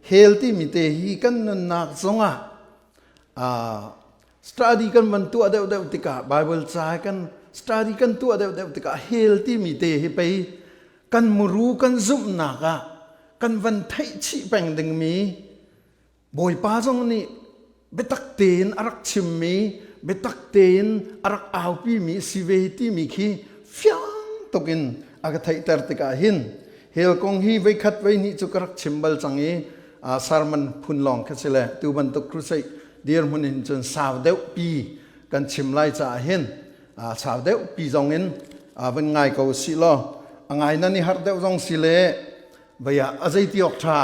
Hell timi te hi kan nunnak zongah study kan van tuah deuhdeuh tikah Bible ca kan study kan tuah deuhdeuh tikah hell timi te hi pei kan muru kan zumhnak ah kan van theih chih peng dingmi Bawipa zong nih biatak tein a rak chimmi biatak tein a rak aupimi si ve timi khi fiang tuk in a ka theihter tikah hin hell kong hi voikhat voihnih cu ka rak chim bal cang i sermon phun lawng kha si le tu bantuk crusade dirhmun in cun sau deuh pi kan chim lai caah hin sau deuh pi zong in van ngai ko si law a ngai nan i harh deuh zong si le vei ah a zeiti awk ṭha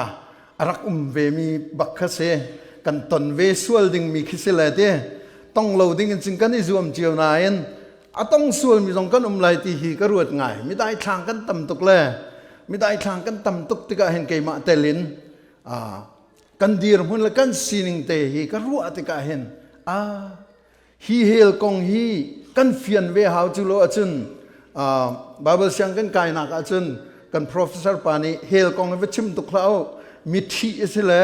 a rak um vemi bak kha si kan ton ve sual dingmi khi si le ti tong lo ding in cun kan i zuam cio nain a tong sualmi zong kan um lai ti hi ka ruat ngai midai thlang kan tam tuk le midai thlang kan tam tuk tikah hin keimah tel in kan dirhmun le kan sining te hi ka ruah tikah hin a hi hell kong hi kan fian ve hau cu lo ahcun Bible siang kan kainak ahcun kan professor pa nih hell kong hi va chim tuk hlah u mi thi a si le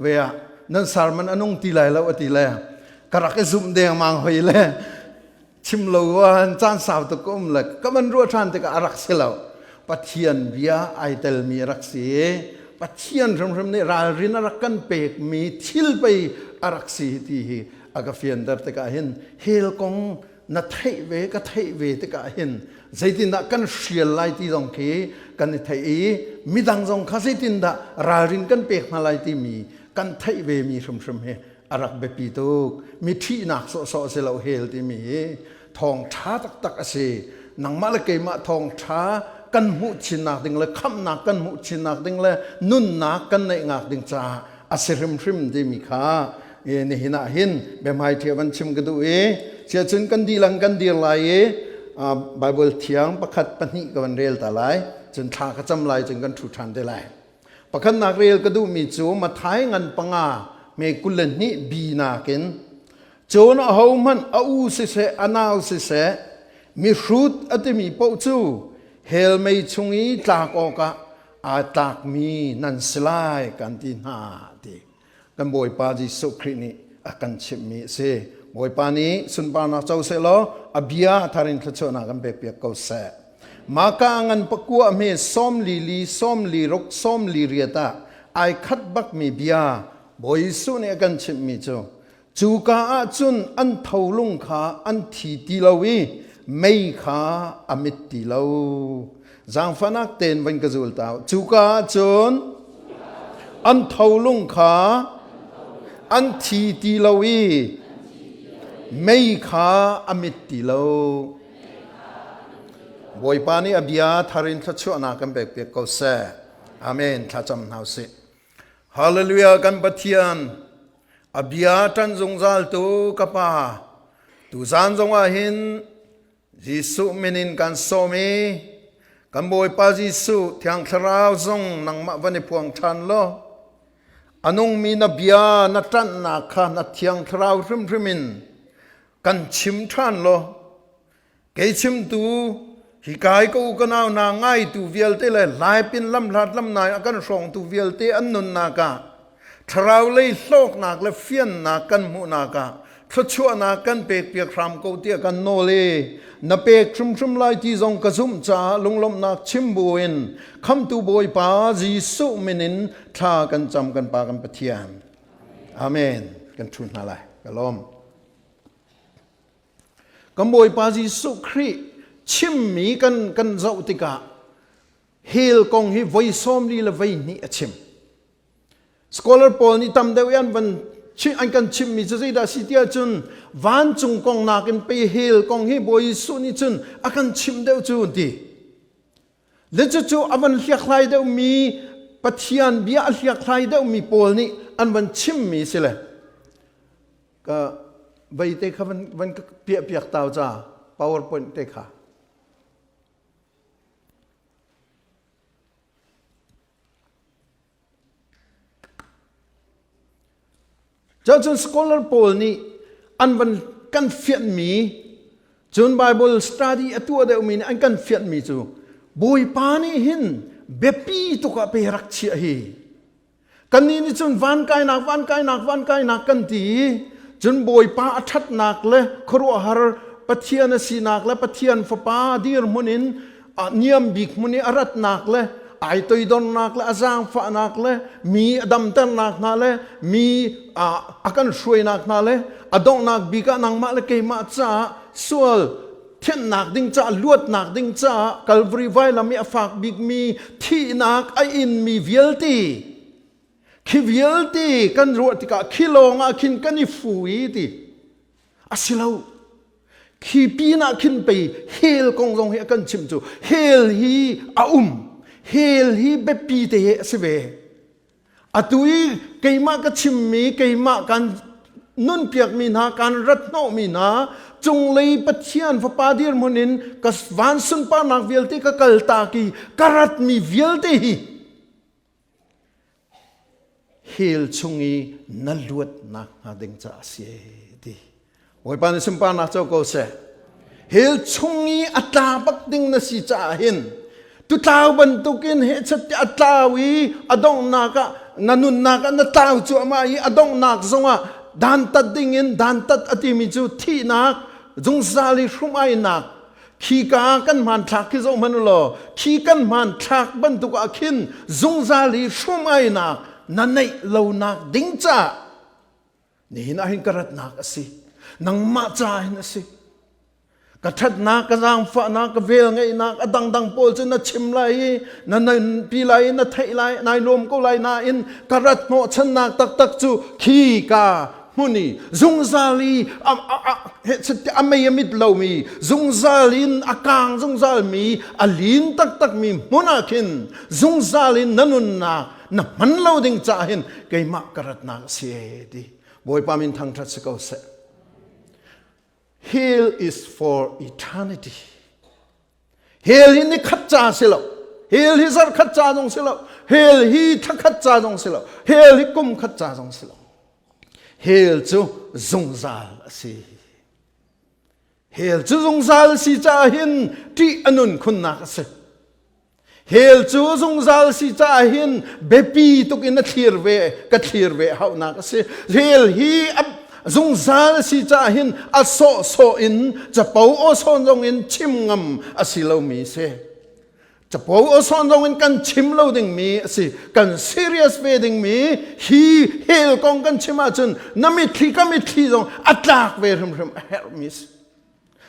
ve ah nan sermon a nung ti lai lo a ti le ka rak i zumh dengmang hoi le chim lo an caan sau tuk ka um le ka van ruah ṭhan tikah a rak si lo Pathian bia ai telmi a rak si i Pathian hrimhrim nih ralrin a rak kan pekmi thil pei a rak si ti hi a ka fianter tikah hin hell kong na theih ve ka theih ve tikah hin zeitindah kan hrial lai ti zong khi kan i theih i midang zong kha zeitindah ralrin kan pek hna lai timi kan theih ve mi hrimhrim hi a rak biapi tuk mi ṭhihnak sawhsawh si lo hell timi hi thawngṭha taktak a si nangmah le keimah thawngṭha kan hmuh chinnak ding le khamhnak kan hmuh chinnak ding le nunnak kan neihnak ding caah a si hrimhrim timi kha nihin ah hin biahmai ṭhia van chim ka duh i siahcun kan dilang kan dir lai i Bible thiang pakhat pahnih ka van rel ta lai cun thla ka cam lai cun kan ṭhu ṭhan te lai pakhatnak rel ka duhmi cu Mathai ngan panga me 22 bi nakin cun ahohmanh a u siseh a nau siseh mihrut a timi paoh cu hell mei chung i tlak awkah aa tlakmi nan si lai kan ti hna ti kan Bawipa Jesuh Khrih nih a kan chimhmi a si. Bawipa nih sunparnak co seh law a bia thar in thluachuahnak kan pekpiak ko seh. Maka ngan pakua hme sawm li li sawm li ruk sawm li riat ah ai khat bakmi bia Bawi Jesuh nih a kan chimhmi cu cuka ah cun an tholung kha an thi ti lo i mei kha a mit ti lo. Zaangfahnak tein van ka zul ta. Cuka ah cun an tholung kha an thi ti lo i mei kha a mit ti lo. Bawipa nih a bia thar in thluachuahnak kan pekpiak ko seh. Amen. Thlacam hna usih. Hallelujah kan Pathian a bia ṭan zungzal tu ka pa tuzan zongah hin Jesuh min in kan sawm i kan Bawipa Jesuh Thiang Thlarau zong nangmah van i phuang ṭhan law a nungmi na bia na ṭanhnak kha na Thiang Thlarau hrimhrim in kan chim ṭhan law Kei chimtu hi kai ko ka nau na ngaitu vialte le laipin lamhlat lamnai a kan hrawngtu vialte an nunnak ah thlarau lei hlawknak le fiannak kan hmuhnak ah thluachuahnak kan pek piak hram ko tiah kan nawl i na pek hrimhrim lai ti zong ka zumh caah lunglawmhnak chim buin khamtu Bawipa Jesuh min in thla kan cam kan Pa kan Pathian. Amen. Kan ṭhu hna lai. Ka lawm. Kan Bawipa Jesuh Khrih chimmi kan, kan zoh tikah hell kong hi voi sawmli le voi hnih a chim. Scholar pawl nih tam deuh i an van an kan chimmi cu zeidah si tiah cun vancung kong nakin pei hell kong hi Bawi Jesuh nih cun a kan chimh deuh cu an ti. Le cucu a van hliakhlai deuhmi Pathian bia a hliakhlai deuhmi pawl nih an van chimmi si le ka vei te kha van van ka piah piak tau ca powerpoint te kha Cun scholar pawl nih an van kan fianhmi cun Bible study a tuah deuhmi nih an kan fianhmi cu Bawipa nih hin biapi tuk ah pe rak chiah hi. Kannih nih cun van kainak, van kainak, van kainak kan ti i cun Bawipa a ṭhatnak le khuaruahhar Pathian a sinak le Pathian Fapa dirhmun in a niam bik hmun i a ratnak le ai toidornak le a zaangfahnak le mi a damternak hna le mi a kan hruainak hna le a donghnak bik ah nangmah le keimah caah sual thianhnak ding caah luatnak ding caah Calvary vailam i a fak bikmi thihnak a inmi vialte khi vialte kan ruah tikah khi lawng ah khin kan i fu i ti a si lo khi pin ah khin pei hell kong zong hi a kan chimh cu hell hi a um hell hi biapi te he a si ve Atu i keimah ka chimmi, keimah kan nunpiakmi hna, kan rat hnawhmi hna, cunglei Pathian Fapa dirhmun in ka van sunparnak vialte ka kaltak i ka ratmi vialte hi hell chung i na luatnak hnga ding caah a si ti. Bawipa nih sunparnak co ko seh. Hell chung i a tla bak ding na si caah hin tutlau bantukin hechat a tlau i a donghnak ah na nunnak ah na tlau cuahmah i a donghnak zongah dantat dingin dantat a timi cu thihnak zungzal i hrum-ainak khi ka kan hmanthlak khi zoh hmanh u law khi kan hmanthlak bantuk ah khin zungzal i hrum-ainak na neih lonak ding caah Nihin ah hin ka ratnak a si. Nangmah ca hin a si. Ka ṭhatnak, ka zaangfahnak, ka velngeihnak a dangdang pawl cu na chim lai i na nunpi lai i na theih lai, nai nuam ko lai nain ka rat hnawhchannak taktak cu khi ka hmun i zungzal i a mei a mit lomi zungzal in a kang zungzal mi a lin taktakmi hmun ah khin zungzal in na nunnak na hman lo ding caah hin keimah ka ratnak a si ti Bawipa min thangṭhat si ko seh. Hell is for eternity. Hell hi ni khat ca si lo. Hell hi zarh khat ca zong si lo. Hell hi thla khat ca zong si lo. Hell hi kum khat ca zong si lo. Hell cu zungzal a si. Hell cu zungzal si caah hin ṭih a nun khunnak a si. Hell cu zungzal si caah hin biapi tuk in a thlir ve ka thlir ve hauhnak a si. Hell hi zungzal si caah hin a sawhsawh in capo aw sawn zong in chim ngam a si lomi si. Capo aw sawn zong in kan chim lo dingmi a si. Kan serious ve dingmi hi hell kong kan chim ahcun na mitthli ka mitthli zong a tlak ve hrimhrim a herhmi si.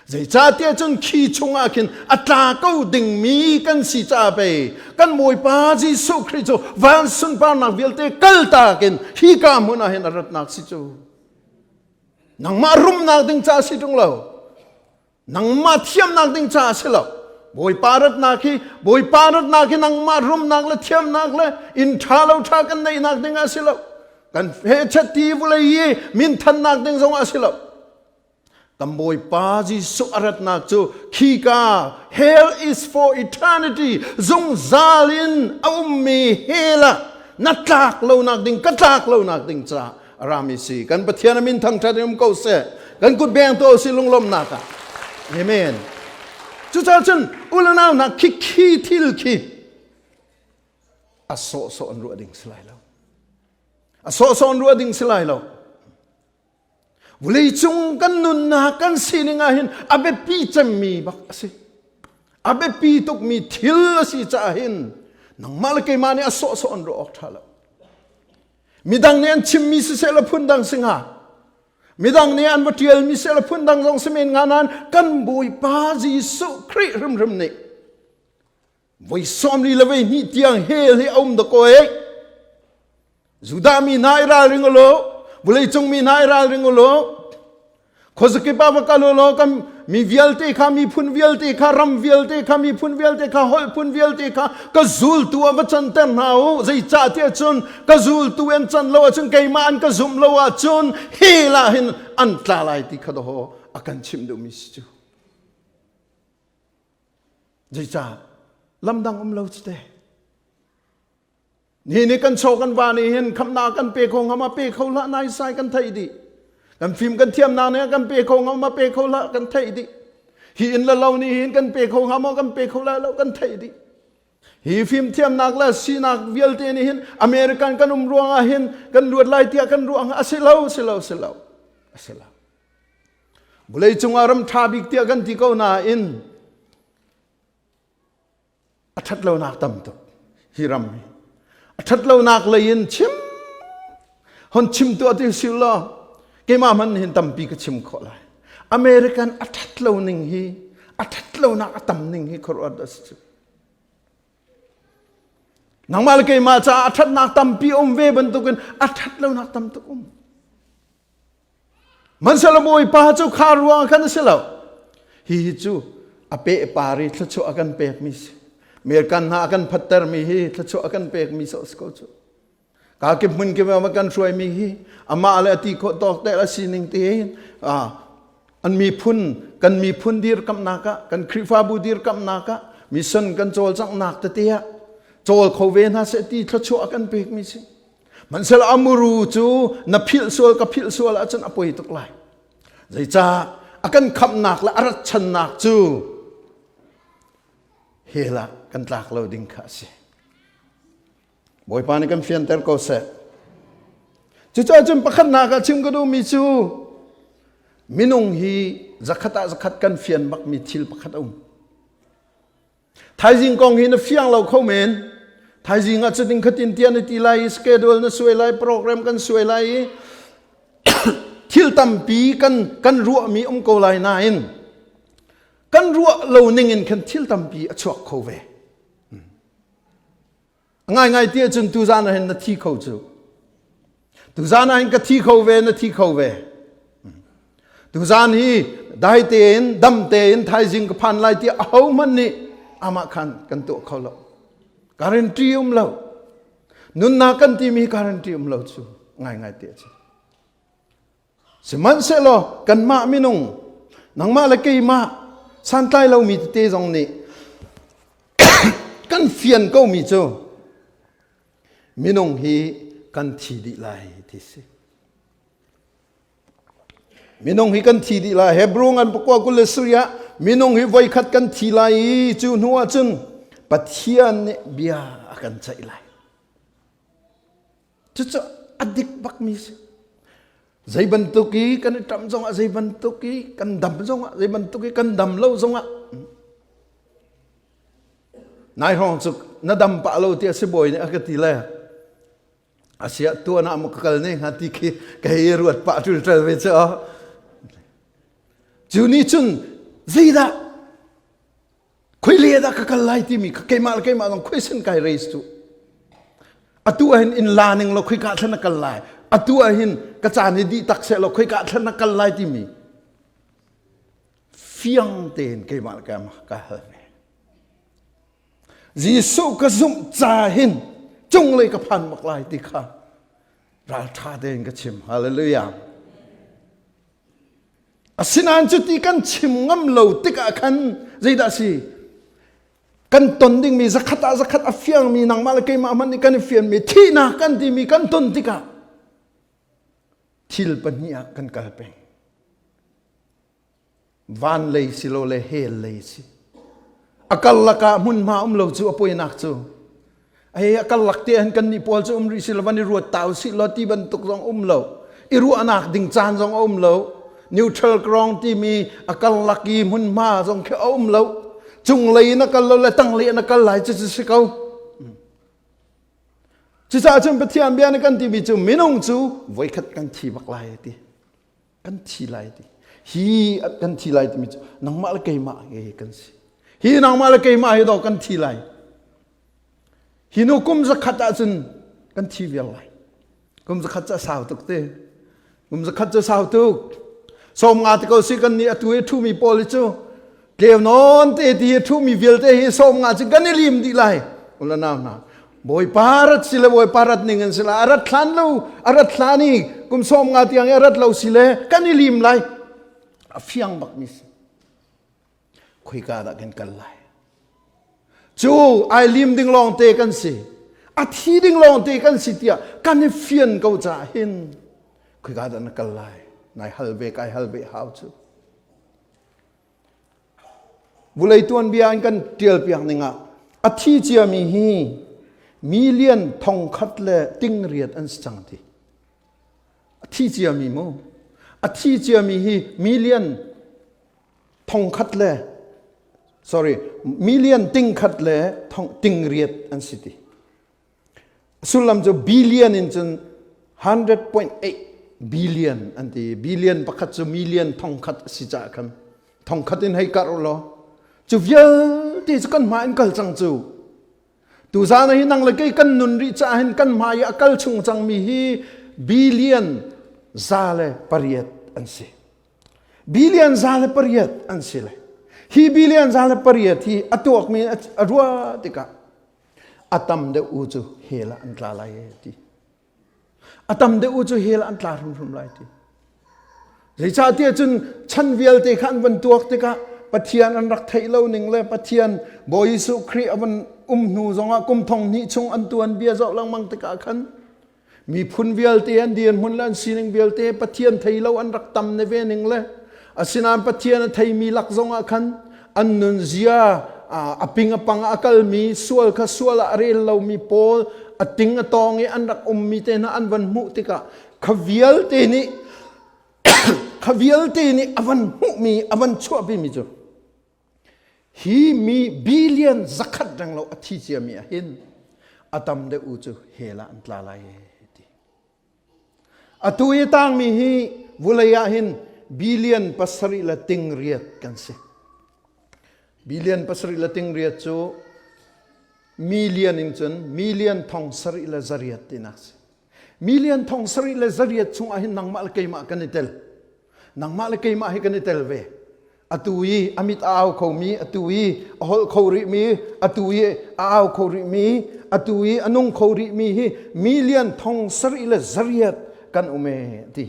Zeicahtiah cun khi chungah khin a tla ko dingmi kan si caah pei kan Bawipa Jesuh Khrih cu van sunparnak vialte kaltak in hika hmun ah hin a ratnak si cu. Nangmah rumnak ding caah si ṭung lo. Nangmah thiamnak ding caah si lo. Bawipa ratnak hi Bawipa ratnak hi nangmah rumnak le thiamnak le inn ṭha lo ṭha kan neihnak ding ah si lo. Kan he chat ti vulei i minthannak ding zong ah si lo. Kan Bawipa Jesuh a ratnak cu khika hell is for eternity zungzal in a ummi hell ah na tlak lonak ding ka tlak lonak ding caah a rami si kan Pathian a min thangṭhat in um ko seh kan kut beng to si lunglawmhnak ah amen cucaah cun ulanau hna khi khi thil khi a sawhsawh an ruah ding si lai lo a sawhsawh an ruah ding si lai lo Vawleicung kan nunnak kan sining ah hin a biapi cemmi bak a si. A biapi tukmi thil a si caah hin nangmah le keimah nih a sawhsawh an ruah awk ṭha lo. Midang nih an chimmi siseh le phundang si hnga. Midang nih an va ṭialmi seh le phundang zong si men hnga nain kan Bawipa Jesuh Khrih hrimhrim nih voi sawmli le voi hnih tiang hell hi a um dakaw ei. Judah mi hna i ralring u law, vawleicung mi hna i ralring u law, khuazakip ah va kal u law, kan mi vialte kha, miphun vialte kha, ram vialte kha, miphun vialte kha, holh phun vialte kha ka zultu ah va canter hna u. Zeicahtiah cun ka zultu an can lo ahcun keimah an ka zumh lo ahcun hell ah hin an tla lai ti kha dawh a kan chimh duhmi si cu. Zeicah? Lamdang um lo cu te. Ni ni kan chaw kan va nih hin khamnak kan pe kho ngam a pe kho hlah nai sai kan theih dih. Kan fim kan thiamnak nih kan pe kho ngam a pe kho hlah kan theih dih. Hi inn le lo nih hin kan pe kho ngam maw kan pe kho lai lo kan theih dih. Hi fimthiamnak le sinak vialte nih hin American kan um ruangah hin kan luat lai tiah kan ruah a si lo, si lo, si lo, a si lo. Vawlei cungah ram ṭha bik tiah kan ti ko nain a ṭhat lonak tam tuk hi ram hi. A ṭhat lonak lei in chim hon chim tuah ti si law keimah hmanh hin tampi ka chim khawh lai. American a ṭhat lo ning hi a ṭhat lonak a tam ning hi khuaruat a si cu. Nangmah le keimah caah a ṭhatnak tampi um ve bantukin a ṭhat lonak tam tuk um. Hmanhsehlaw Bawipa cu kha ruang khan a si lo. Hihi cu a pehpar i thluachuah a kan pekmi si. American hna a kan phattermi hi thluachuah a kan pekmi sawh si ko cu. Ka kip hmun kip ah kan hruaimi hi amah le a ti khawh tawk te a sining tein an miphun kan miphun dirkamhnak ah kan Khrihfabu dirkamhnak ah mission kan cawlcanghnak tete ah cawl kho ve hna seh ti thluachuah a kan pekmi si. Hmanhsehlaw a muru cu na philh sual ka philh sual ahcun a poi tuk lai. Zeicah a kan khamhnak le a ratchannak cu hell ah kan tlak lo ding kha a si. Bawipa nih kan fianter ko seh. Cucaah cun pakhatnak ah chim ka duhmi cu minung hi zakhat ah zakhat kan fian bakmi thil pakhat a um. Thaizing kong hi na fiang lo kho men. Thaizing ah cutin khatin tiah na ti lai i schedule na suai lai, program kan suai lai i thil tampi kan kan ruahmi um ko lai nain kan ruah lo ning in khan thil tampi a chuak kho ve. Ngaingai ti ahcun tuzan ah hin na thi kho cu. Tuzan ah hin ka thi kho ve, na thi kho ve. Tuzan hi dai tein, dam tein thaizing ka phan lai ti ahohmanh nih amah khan kan tuah kho lo. Guarantee um lo. Nunnak kan timi guarantee um lo cu ngaingai ti a si. Sihmanhsehlaw kanmah minung, nangmah le keimah santlai lomi tete zong nih kan fian komi cu minung hi kan thi dih lai ti si. Minung hi kan thi dih lai. Hebrew ngan pakua 27 ah minung hi voikhat kan thi lai i cu hnu ah cun Pathian nih bia a kan ceih lai. Cucu a dik bakmi si. Zei bantuk i kan i ṭamh zongah, zei bantuk i kan dam zongah, zei bantuk i kan dam lo zongah nai hrawng cu na dam pah lo tiah sibawi nih a ka ti le asiah tuan ah maw ka kal ne hnga ti khi ka hei ruat pah ṭulṭal ve cu cu nih cun zeidah Khuile dah ka kal lai timi kha keimah le keimah zong khuisin kai raise cu. Atu ah hin in la ning law khuika thlan na kal lai. Atu ah hin ka caan hi dih tak seh law khuika thlan na kal lai timi fiang tein keimah le keimah ka hal ve. Jesuh ka zumh ca hin cunglei ka phan bak lai ti kha ralṭha tein ka chim. Hallelujah. Asinain cuti kan chim ngam lo tikah khan zeidah a si? Kan ton dingmi zakhat ah zakhat a fiangmi nangmah le keimah hmanh nih kan i fianmi thihnak kan timi kan ton tikah thil pahnih ah kan kal peng. Van lei silole hell lei si. A karlak ah hmunhma um lo cu a poinak cu. Hei a karlak te han kan nih pawl cu um rih si lo van i ruat ta usih law ti bantuk zong um lo. I ruahnak ding caan zong a um lo. Neutral ground timi a karlak i hmunhma zong khi a um lo. Cunglei in a kal lo le tanglei in a kal lai cu cu si ko. Cucaah cun Pathian bia nih kan timi cu minung cu voikhat kan thi bak lai ti. Kan thi lai ti. Hi kan thi lai timi cu nangmah le keimah he kan si. Hi nangmah le keimah he dawh kan thi lai. Hi nu kum zakhat ahcun kan thi viar lai. Kum zakhat cu a sau tuk te. Kum zakhat cu sau tuk. 50 te ko si kan nih atu i ṭhumi pawl hi cu tleu nawn te ti i ṭhumi vialte hi 50 cu kan i lim dih lai. Ula nau hna. Bawipa rat si le Bawipa rat ning in si la a rat hlan lo a rat hlan i kum 50 tiang i a rat lo si le kan i lim lai. A fiang bak mi si. Khoika dah kan kal lai? Cu ai lim ding lawng te kan si. A thi ding lawng te kan si tiah kan i fian ko caah hin khoika dah na kal lai? Nai hal ve kai hal ve hau cu. Vulei tuanbia in kan tial piak ning ah. A thi ciami hi million thongkhat le tingriat an si cang ti. A thi ciami mu. A thi ciami hi million thongkhat le sorry million tingkhat le thong tingriat an si ti. Sullam cu billion in cun 100.8 billion an ti. Billion pakhat cu million thongkhat a si caah khan thongkhat in hei karh u law cu vialte cu kan hma in kal cang cu. Tuzaan hi nang le kei kan nun rih caah hin kan hmai i a kal chung cangmi hi billion 108 an si. Billion 108 an si le. Hi billion 108 hi a tuakmi a ruah tikah a tam deuh u cu hell ah an tla lai ti a tam deuh u cu hell ah an tla hrimhrim lai ti zeicahtiah cun chan vialte kha an van tuak tikah Pathian an rak theih lo ning le Pathian Bawi Jesuh Khrih a van um hnu zongah kum thong hnih chung an tuan bia zoh lengmang tikah khan Miphun vialte an dirhmun le an sining vialte Pathian thei lo an rak tam ne ve ning le asinain Pathian a theimi lak zongah khan an nunzia a ping a pang a kalmi sual kha sual ah a rel lomi pawl a ting a tawng i an rak ummi te hna an van hmuh tikah kha vialte nih kha vialte nih a van hmuhmi a van chuahpimi cu Hi mi billion zakhat reng lo a thi ciami ah hin a tam deuh u cu hell ah an tla lai ti. Atu i tangmi hi vulei ah hin billion pasarih le ting riat kan si. Billion pasarih le ting riat cu million in cun million thong sarih le zariat tinak si. Million thong sarih le zariat chung ah hin nangmah le keimah kan i tel. Nangmah le keimah hi kan i tel ve. Atu i a mit a au khomi, atu i a holh kho rihmi, atu i a au kho rihmi, atu i a nung kho rihmi hi million thong sarih le zariat kan um e ti.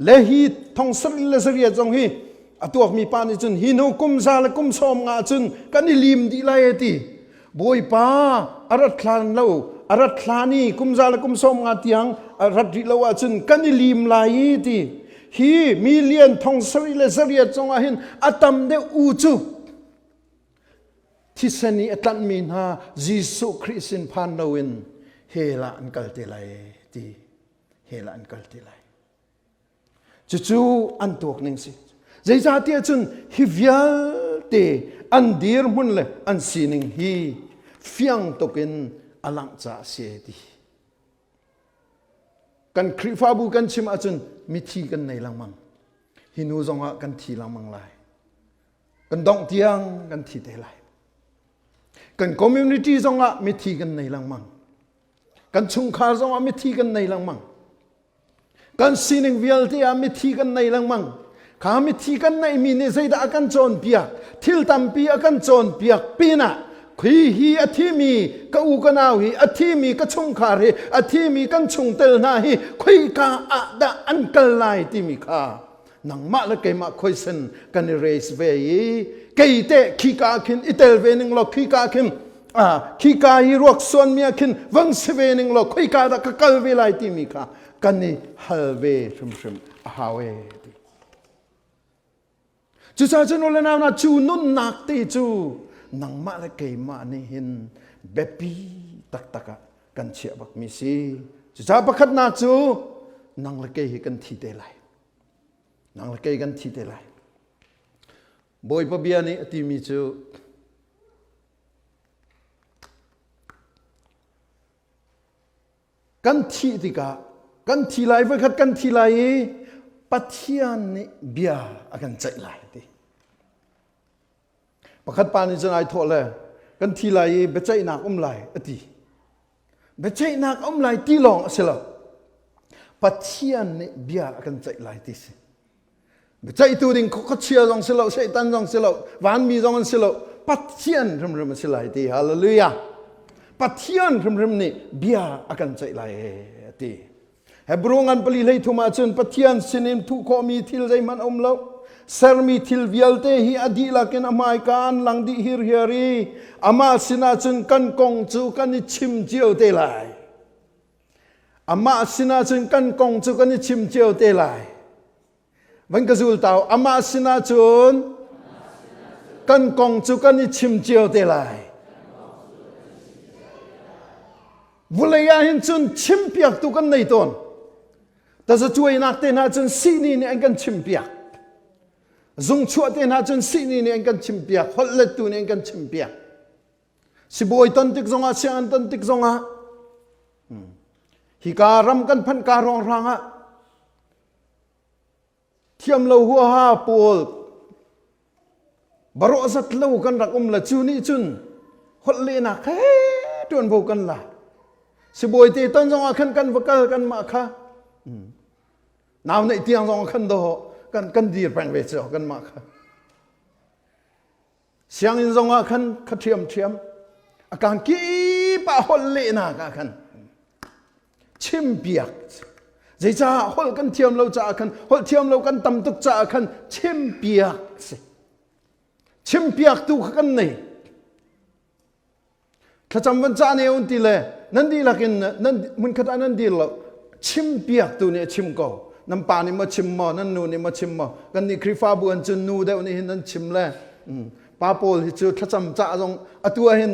Le hi thong sarih le zariat zong hi a tuakmi pa nih cun hi hnu kum za le kum sawm nga cun kan i lim dih lai e ti. Bawipa a rat hlan lo a rat hlan i kum za le kum sawm nga tiang a rat rih lo ahcun kan i lim lai i ti hi million thong sarih le zariat zongah hin a tam deuh u cu thisen i a tlanhmi hna Jesuh Khrih sin phan loin hell ah an kal te lai ti hell ah an kal te lai Cucu an tuak ning si. Zeicahtiah cun hi vialte an dirhmun le an sining hi fiang tuk in a langh caah a si ti. Kan Khrihfabu kan chim ahcun mithi kan nei lengmang. Hi nu zongah kan thi lengmang lai. Kan dongh tiang kan thi te lai. Kan community zongah mithi kan nei lengmang. Kan chungkhar zongah mithi kan nei lengmang. Kan sining vialte ah mithi kan nei lengmang. Kha mithi kan neihmi nih zeidah a kan cawnpiak? Thil tampi a kan cawnpiak pinah khi hi a thimi ka u ka nau hi a thimi ka chungkhar hi a thimi kan chungtel hna hi khoika ah dah an kal lai timi kha nangmah le keimah khoisen kan i raise ve i kei te khika khin i tel ve ning law khika khin khika hi ruak suan mi ah khin vang si ve ning law khoika dah ka kal ve lai timi kha kan i hal ve hrimhrim a hau e ti cucaah cun ule nau na cu nunnak te cu nangmah le keimah nih hin biapi taktak ah kan chiah bak mi si cucaah pakhatnak cu nang le kei hi kan thi te lai nang le kei kan thi te lai Bawipa bia nih a timi cu kan thih tikah kan thi lai voikhat kan thi lai i Pathian nih bia a kan ceih lai ti. Pakhat pa nih cun ai thawh le kan thi lai i biaceihnak um lai a ti. Biaceihnak um lai ti lawng a si lo. Pathian nih bia a kan ceih lai ti si. Biaceihtu ding khuachia zong si lo, Satan zong si lo, vanmi zong an si lo, Pathian hrimhrim a si lai ti. Hallelujah. Pathian hrimhrim nih bia a kan ceih lai a ti. Hebrew ngan pali hlei thum ahcun Pathian sinin thuh khawhmi thil zeihmanh a um lo. Sermi thil vialte hi a dihlak in a hmaika an lang dih hirhiar i amah sinah cun kan kong cu kan i chim cio te lai. Amah sinah cun kan kong cu kan i chim cio te lai. Van ka zul tau, amah sinah cun kan kong cu kan i chim cio te lai. Vulei ah hin cun chimpiaktu kan nei tawn. Tazacuainak te hna cun sihni nih an kan chimpiak. Zungchuah te hna cun sihni nih an kan chimpiak. Holhlettu nih an kan chimpiak. Sibawi ton tik zongah sianginn ton tik zongah hika ram kan phanh ka ruang ah thiam lo huaha pawl barawh zat lo kan rak um la cu nih cun holh lehnak he ṭuanvo kan la sibawi te ton zongah khan kan va kal kan mah kha nau neih tiang zong khan do kan kan dir peng ve cu kan mah kha Sianginn zong ah khan kha ṭhiamṭhiam a kaan kip ah holh lehnak ah khan chimpiak zeicah holh kan thiam lo caah khan holh thiam lo kan tam tuk caah khan chimpiak si chimpiaktu kha kan nei Thlacam van ca ne un ti le nan dihlak in nan hmunkhat ah nan dir lo chimpiaktu nih a chim ko nan pa nih maw chim maw nan nu nih maw chim maw kan nih Khrihfabu an cun nu deuh nih hin nan chim le pa pawl hi cu thlacam cah zong atu ah hin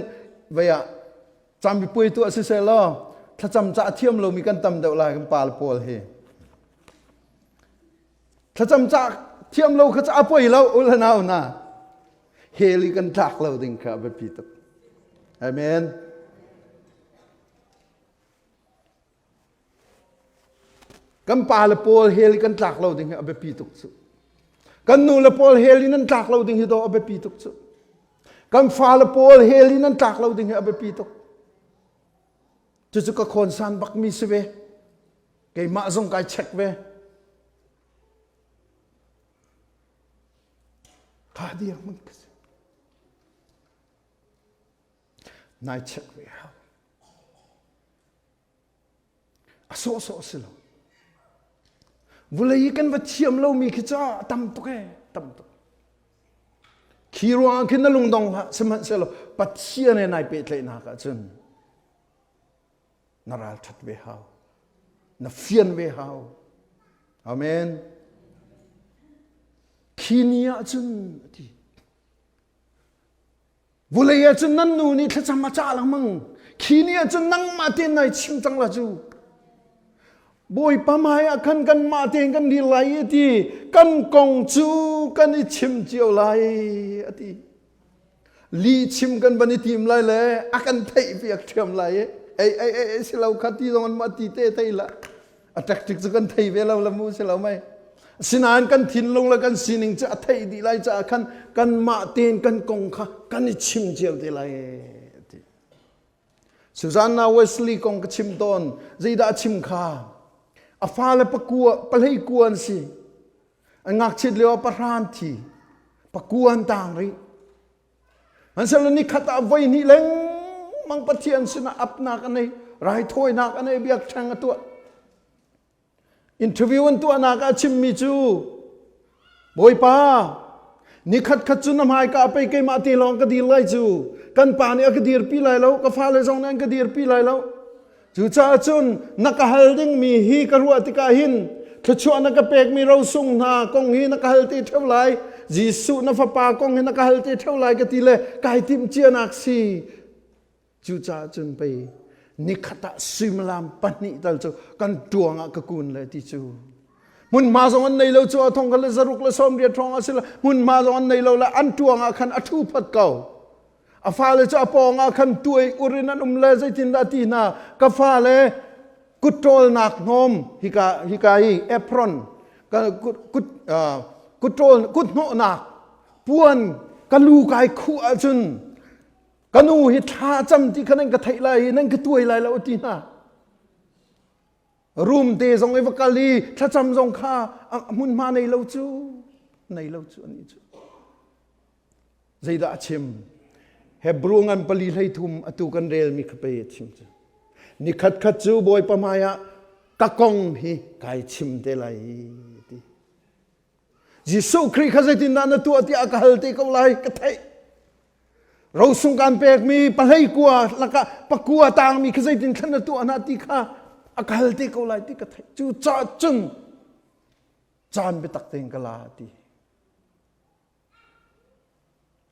vei ah cambipuai tuah siseh law thlacam cah thiam lomi kan tam deuh lai kan pa le pawl hi thlacam cah thiam lo kha a poi lo u le nau na hell i kan tlak lo ding kha a biapi tuk. Amen. Kan pa le pawl hell i kan tlak lo ding hi a biapi tuk cu. Kan nu le pawl hell in an tlak lo ding hi do a biapi tuk cu. Kan fa le pawl hell in an tlak lo ding hi a biapi tuk. Cucu ka khawnsan bakmi si ve. Keimah zong kai check ve. Kha dirhmun ka si. Nai check ve hau. A sawhsawh si lo. Vulei i kan va thiam lomi khi ca tam tuk e, tam tuk. Khi ruangah khin na lungdong hlah sihmanhsehlaw Pathian he nai pehtlaihnak ahcun na ralṭhat ve hau. Na fian ve hau. Amen. Khi ni ah cun a ti. Vulei ah cun nan nu nih thlacam a cah lengmang. Khi ni ah cun nangmah tein nai chim cang la cu. Bawipa hmai ah khan kanmah tein kan dir lai i ti kan kong cu kan i chim cio lai a ti. Li chim kan van i tim lai le a kan theih piak ṭhiam lai i ei ei ei ei si lo kha ti zong an mah ti te thei la a tactic cu kan thei ve lo la mu si lo mei sinain kan thinlung le kan sining cu a theih dih lai caah khan kanmah tein kan kong kha kan i chim cio te lai ti Susanna Wesley kong ka chim tawn zeidah a chim kha a fale pakua pahlei kua an si an ngakchiat lio ah pahra an thi pakua an tang rih Hmanhsehlaw nikhat ah voi hnih lengmang Pathian sinah apnak a nei raithawinak a nei biakṭheng a tuah interview an tuahnak ah a chimmi cu Bawipa nikhat khat cu na hmaika ah pei keimah te lawng ka dir lai cu kan pa nih a ka dirpi lai lo ka fale zong nih an ka dirpi lai lo Cucaah cun na ka hal dingmi hi ka ruah tikah hin thluachuah na ka pekmi rosung hna kong hi na ka hal te ṭheo lai. Jesuh na fapa kong hi na ka hal te ṭheo lai ka ti le kai timh cianak si. Cucaah cun pei nikhat ah suimilam pahnih tal cu kan ṭuang ah ka kun le ti cu. Hmunhma zong an nei lo cu a thong kha le zaruk le sawmriat hrawng a si le hmunhma zong an nei lo le an ṭuang ah khan a ṭhu phot ko. A fale cu a pawng ah khan tuai ur in an um le zeitindah ti hna ka fale kutṭawlnak hnawm hika hika hi apron kut kut kutṭawl kuthnawhnak puan ka lu kai khuh ahcun ka nu hi thla cam ti kha nan ka theih lai i nan ka tuai lai lo ti hna rum te zong i va kal i thlacam zong kha hmunhma nei lo cu nei lo cu ani cu Zeidah a chim? Hebrew ngan pali hlei thum atu kan relmi kha pei a chim cu. Nikhat khat cu Bawipa hmaiah ka kong hi kai chim te lai ti. Jesuh Khrih kha zeitindah na tuah tiah ka hal te ko lai ka theih. Rosung kan pekmi pahlei kua lakah pakua tangmi kha zeitin thlan na tuah hna ti kha a ka hal te ko lai ti ka theih. Cu caah cun caan biatak tein ka la ti.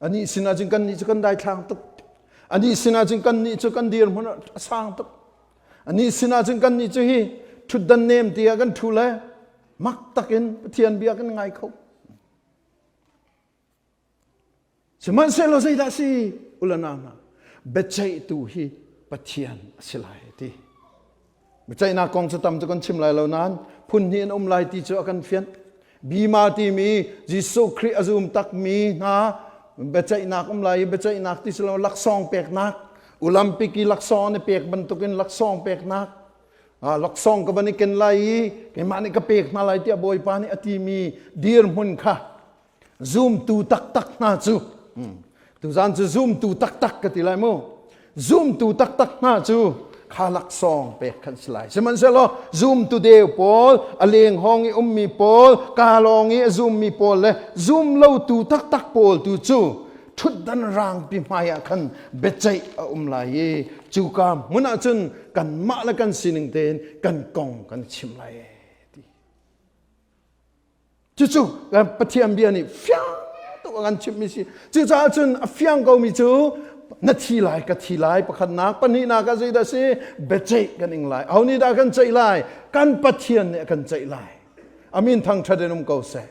Anih sinah cun kannih cu kan daithlang tuk. Anih sinah cun kannih cu kan dirhmun a sang tuk. Anih sinah cun kannih cu hi ṭhutdan nem ti ah kan ṭhu le mak takin Pathian bia kan ngai kho. Sihmanhsehlaw zeidah si ulana hna biaceihtu hi Pathian a si lai ti. Biaceihnak kong cu tam cu kan chim lai lo nain phun hnih an um lai ti cu a kan fianh. Bima timi Jesuh Khrih a zum takmi hna biaceihnak um lai i biaceihnak ti si lo laksawng peknak Olympic i laksawng an i pek bantukin laksawng peknak laksawng ka van i ken lai i keimah nih ka pek hna lai tiah Bawipa nih a timi dirhmun kha Zumtu taktak hna cu tuzan cu zumtu taktak ka ti lai mu. Zumtu taktak hna cu kha laksawng pek khan si lai. Sihmanhsehlaw zumtu deu pawl, a leng hawng i ummi pawl, ka lawng i a zummi pawl le zum lotu taktak pawl tu cu ṭhutdan rangpi hmai ah khan biaceih a um lai i cuka hmun ah cun kanmah le kan sining tein kan kong kan chim lai ti. Cucu Pathian bia nih fiang tuk a kan chimhmi si. Cucaah cun a fiang komi cu na thi lai ka thi lai pakhatnak pahnihnak ah zeidah si biaceih kan ing lai. Aho nih dah kan ceih lai? Kan Pathian nih a kan ceih lai. Amin thangṭhat in um ko seh.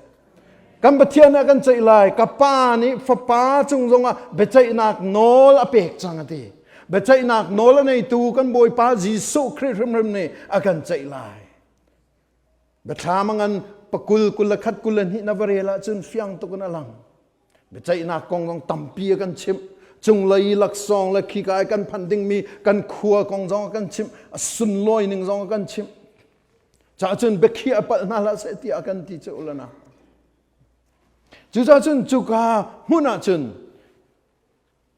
Kan Pathian nih a kan ceih lai. Ka pa nih fapa cung zongah biaceihnak nawl a pek cang a ti. Biaceihnak nawl a neitu kan Bawipa Jesuh Khrih hrimhrim nih a kan ceih lai. Biathlam a ngan pakul 21 22 na va rel ahcun fiang tuk in a lang. Biaceihnak kong zong tampi a kan chimh. Cunglei laksawng le khika i kan phanh dingmi kan khua kong zong a kan chimh. A sunlawi ning zong a kan chimh. Caah cun biakhiah palh hna hlah seh tiah a kan ti cu ulana. Cucaah cun cuka hmun ah cun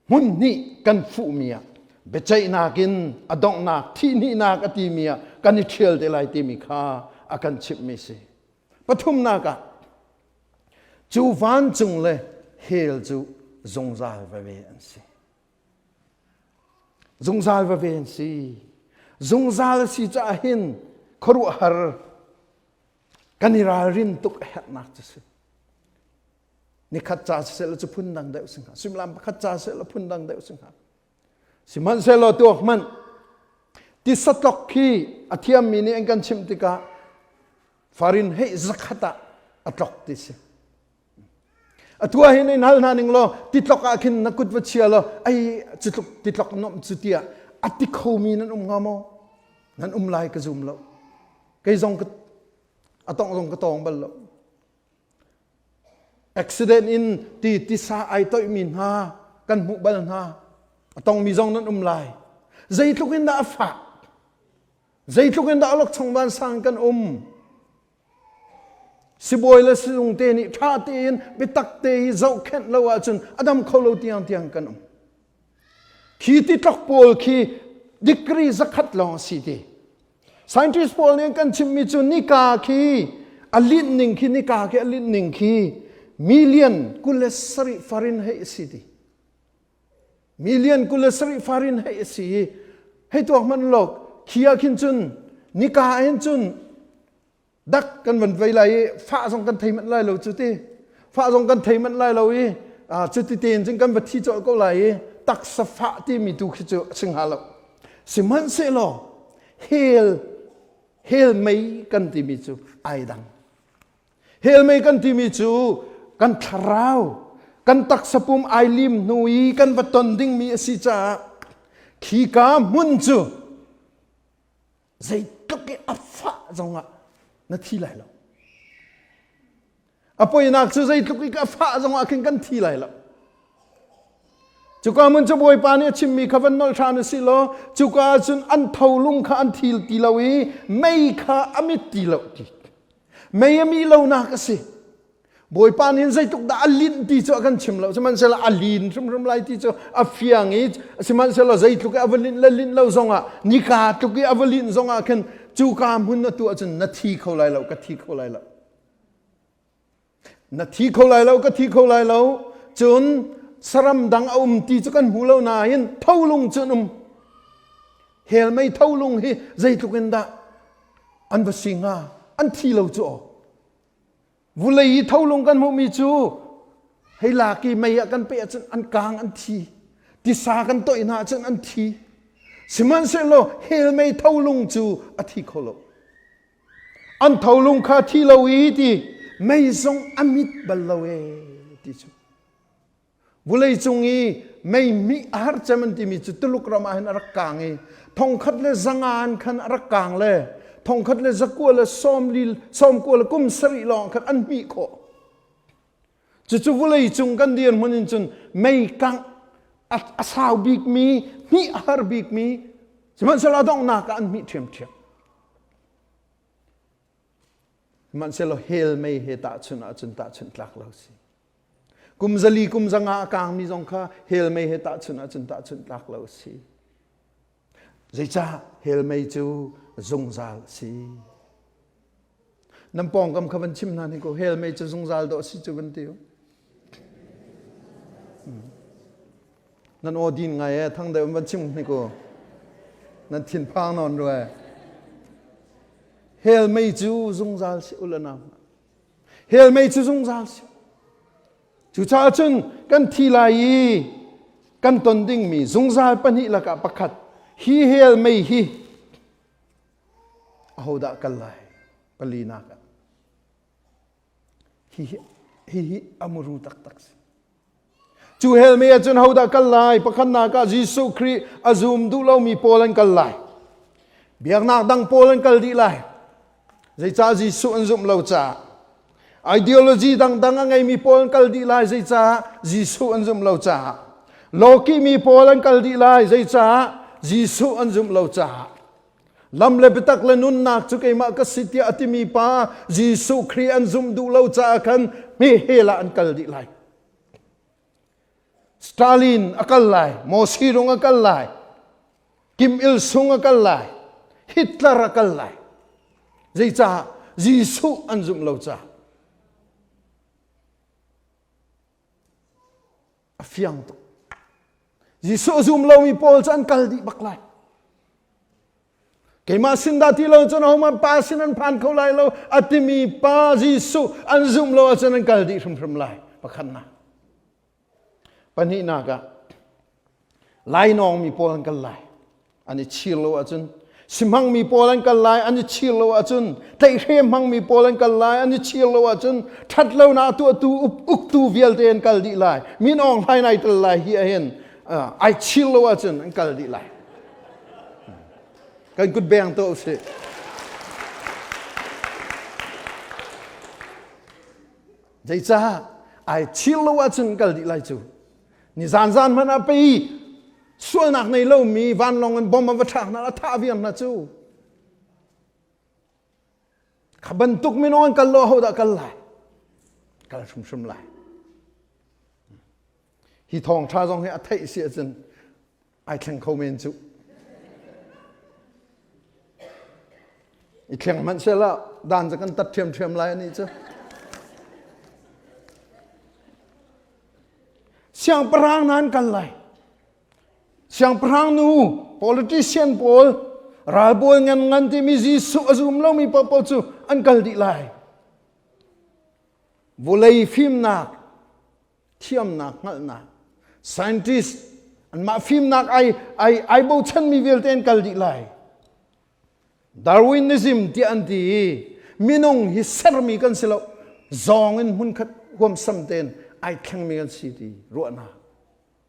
hmun hnih kan fuhmi ah biaceihnak in a donghnak thihhnihnak a timi ah kan i ṭhial te lai timi kha a kan chimhmi si. Pathumnak ah cu vancung le hell cu zungzal veve an si. Zungzal veve an si. Zungzal a si caah hin khuaruahhar kan i ralrin tuk a herhnak cu si. Nikhat ca siseh cu phun dang deuh si hnga. Suimilam pakhat ca siseh phun dang deuh si hnga. Sihmanhsehlaw tuak hmanh tisatlok khi a thiammi nih an kan chimh tikah farin hei zakhat ah a tlok ti si. Atu ah hin in hal hna ning law titlok ah khin na kut va chia law ai cutluk titlok nuamh cu tiah a ti khomi nan um hnga maw? Nan um lai ka zum lo. Kei zong ka a tongh zong ka tawng bal lo. Accident in ti tisa ai toihmi hna kan hmuh bal hna. A tongmi zong nan um lai. Zeitluk in dah a fah? Zeitluk in dah awlokchong vansang kan um? Sibawi le sizung te nih ṭha tein biatak te i zohkhenh lo ahcun a dam kho lo tiang tiang kan um. Khi titlok pawl khi degree zakhat lawng a si ti. Scientist pawl nih an kan chimhmi cu nika khi a linh ning khi nika khi a linh ning khi million 27 Fahrenheit a si ti. Million 27 Fahrenheit a si i hei tuak hmanh law khi ah khin cun nika ah hin cun dak kan van vei lai i fah zong kan thei manh lai lo cu ti fah zong kan thei manh lai lo i cuti tein cun kan va thi colh ko lai i taksa fah timi tu khi cu a si hnga lo sihmanhsehlaw hell hell mei kan timi cu ai dang hell mei kan timi cu kan thlarau kan taksa pum ai lim hnu i kan va ton dingmi a si caah khika hmun cu zeitluk i a fah zongah na thi lai lo a poinak cu zeitluk i a fah zongah khin kan thi lai lo cuka hmun cu bawipa nih a chimmi kha van nolh hran u si law cuka ah cun an tholung kha an thil ti lo i mei kha a mit ti lo ti mei a mih lonak a si Bawipa nih zeitluk dah a linh ti cu a kan chim lo sihmanhsehlaw a lin hrimhrim lai ti cu a fiang i sihmanhsehlaw zeitluk i a va linh le linh lo zongah nika tluk i a va linh zongah khin cuka hmun na tuah cun na thi kho lai lo ka thi kho lai lo na thi kho lai lo ka thi kho lai lo cun saram dang a um ti cu kan hmu lo nain tholung cu an um hell mei tholung hi zeitluk in dah an va si hnga an thi lo cu aw Vulei i tholung kan hmuhmi cu hei lak i mei ah kan peh ahcun an kang an thi. Tisa kan toih hna ahcun an thi. Sihmanhsehlaw hell mei tholung cu a thi kho lo. An tholung kha thi lo i ti mei zong a mit bal lo e ti cu. Vawleicung i mei mih a har cem an timi cu Tuluk ram ah hin a rak kaang i thongkhat le zanga an khan a rak kaang le thongkhat le zakua le sawmli sawmkua le kum sarih lawng khan an hmih khawh. Cucu vawleicung kan dirhmun in cun mei kangh a sau bikmi, hmih a har bikmi, sihmanhsehlaw a donghnak ah an hmih ṭhiamṭhiam. Sihmanhsehlaw hell mei he tahchunh ahcun tahchunh tlak lo si. Kum zali kum zanga a kaangmi zong kha hell mei he tahchunh ahcun tahchunh tlak lo a si. Zeicah hell mei cu zungzal a si? Nan pawngkam kha van chim hna ning ko hell mei cu zungzal dawh a si cu van ti u. Nan aw din ngai e thang deuh van chim ni ko. Nan thinphang nawn rue. Hell mei cu zungzal si u la nau. Hell mei cu zungzal si. Cucaah cun kan thi lai i kan ton dingmi zungzal pahnih lakah pakhat hi hell mei hi ahodah kal lai palinak ah hi hi hi a muru taktak si. Cu hell mei ahcun hodah kal lai? Pakhatnak ah Jesuh Khrih a zum duh lomi pawl an kal lai. Biaknak dang pawl an kal dih lai. Zeicah Jesuh an zumh lo caah. Ideology dangdang a ngeimi pawl an kal dih lai. Zeicah Jesuh an zumh lo caah. Lawkih mi pawl an kal dih lai. Zeicah Jesuh an zumh lo caah. Lam le biatak le nunnak cu keimah ka si tiah a timi pa Jesuh Khrih an zumh duh lo caah khan hme hell ah an kal dih lai. Stalin a kal lai, Moshe rung a kal lai, Kim Il Sung a kal lai, Hitler a kal lai. Zeicah Jesuh an zumh lo caah. A fiang tuk. Jesuh a zum lomi pawl cu an kal dih bak lai. Keimah sin dah ti lo cun ahohmanh pa sin an phan kho lai lo a timi pa Jesuh an zumh lo ahcun an kal dih hrimhrim lai. Pakhatnak. Pahnihnak ah lainawngmi pawl an kal lai. An i chir lo ahcun sihmangmi pawl an kal lai an i chir lo ahcun tlaihhrem hmangmi pawl an kal lai an i chir lo ahcun ṭhatlonak tuahtu uktu vialte an kal dih lai. Min Aung Hlaing ai tel lai hi ahhin ai chir lo ahcun an kal dih lai. Kan kut beng tuah usih. Zeicah ai chir lo ahcun kal dih lai cu. Ni zan zan hmanh ah pei sualnak nei lomi vanlawng in bom a va thlak hna a thah viar hna cu. Kha bantuk minung an kal lo hodah kal lai? Kal hrimhrim lai. Hi thawngṭha zong hi a theih si ahcun ai thleng kho men cu. I thleng hmanh sehla dan cu kan tat ṭhiamṭhiam lai anih cu. Siangpahrang hna an kal lai. Siangpahrang nu, politician pawl, ralbawi ngan ngan timi Jesuh a zum lomi paohpaoh cu an kal dih lai. Vawlei fimnak thiamnak hngalhnak scientist anmah fimnak ai ai ai bochanmi vialte an kal dih lai Darwinism tiah an ti i minung hi sermi kan si lo zawng in hmunkhat huamsam tein ai thlengmi kan si ti ruahnak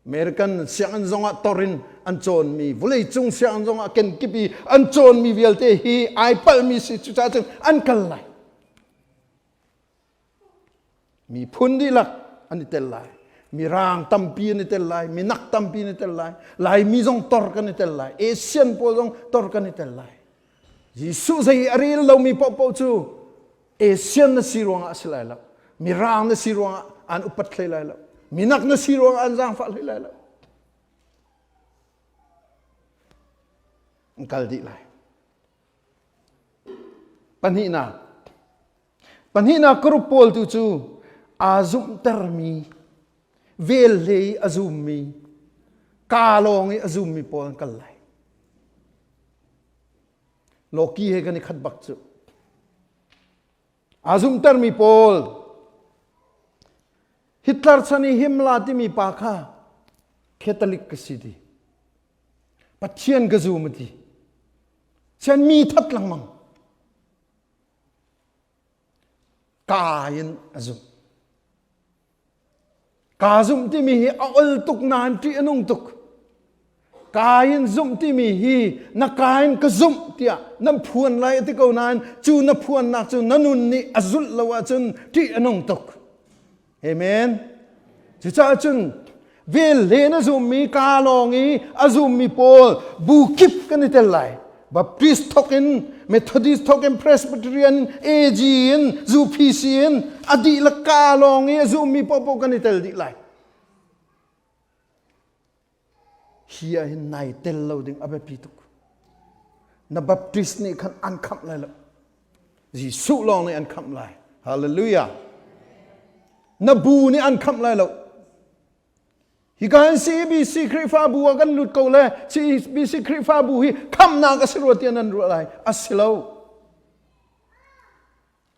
American sianginn zongah tor in an cawnmi vawleicung sianginn zongah kenkip i an cawnmi vialte hi ai palhmi si cucaah cun an kal lai Miphun dihlak an i tel lai. Mirang tampi an i tel lai. Minak tampi an i tel lai. Laimi zong tor kan i tel lai. Asian pawl zong tor kan i tel lai. Jesuh zei a rel lomi paohpaoh cu Asian na si ruangah a si lai lo. Mirang na si ruangah an upat hlei lai lo. Minak na si ruangah an zaangfah hlei lai lo. An kal dih lai. Pahnihnak, Pahnihnak group pawl tu cu aa zumhtermi, velhle i a zummi, kaa lawng i a zummi pawl an kal lai. Loki he kan i khat bak cu. Aa zumhtermi pawl Hitler chan i Himmler timi pa kha Catholic ka si ti. Pathian ka zum a ti. Sian mi that lengmang. Ka in a zumh. Ka zumh timi hi a ol tuk nain ṭih a nung tuk. Ka in zumh timi hi na ka in ka zumh tiah nan phuan lai a ti ko nain cu na phuannak cu na nun nih a zulh lo ahcun ṭih a nung tuk. Amen. Cucaah cun vel len a zummi ka lawng i a zummi pawl bu kip kan i tel lai. Baptist thok in Methodist thok in Presbyterian AG in UPC in a dihlak ka lawng i a zummi paohpaoh kan i tel dih lai. Hi ah hin nai tel lo ding a biapi tuk. Na Baptist nih khan an khamh lai lo. Jesuh lawng nih an khamh lai. Hallelujah. Na bu nih an khamh lai lo. Hi kan CBC Khrihfabu ah kan lut ko le CBC Khrihfabu hi khamhnak a si rua tiah nan ruah lai. A si lo.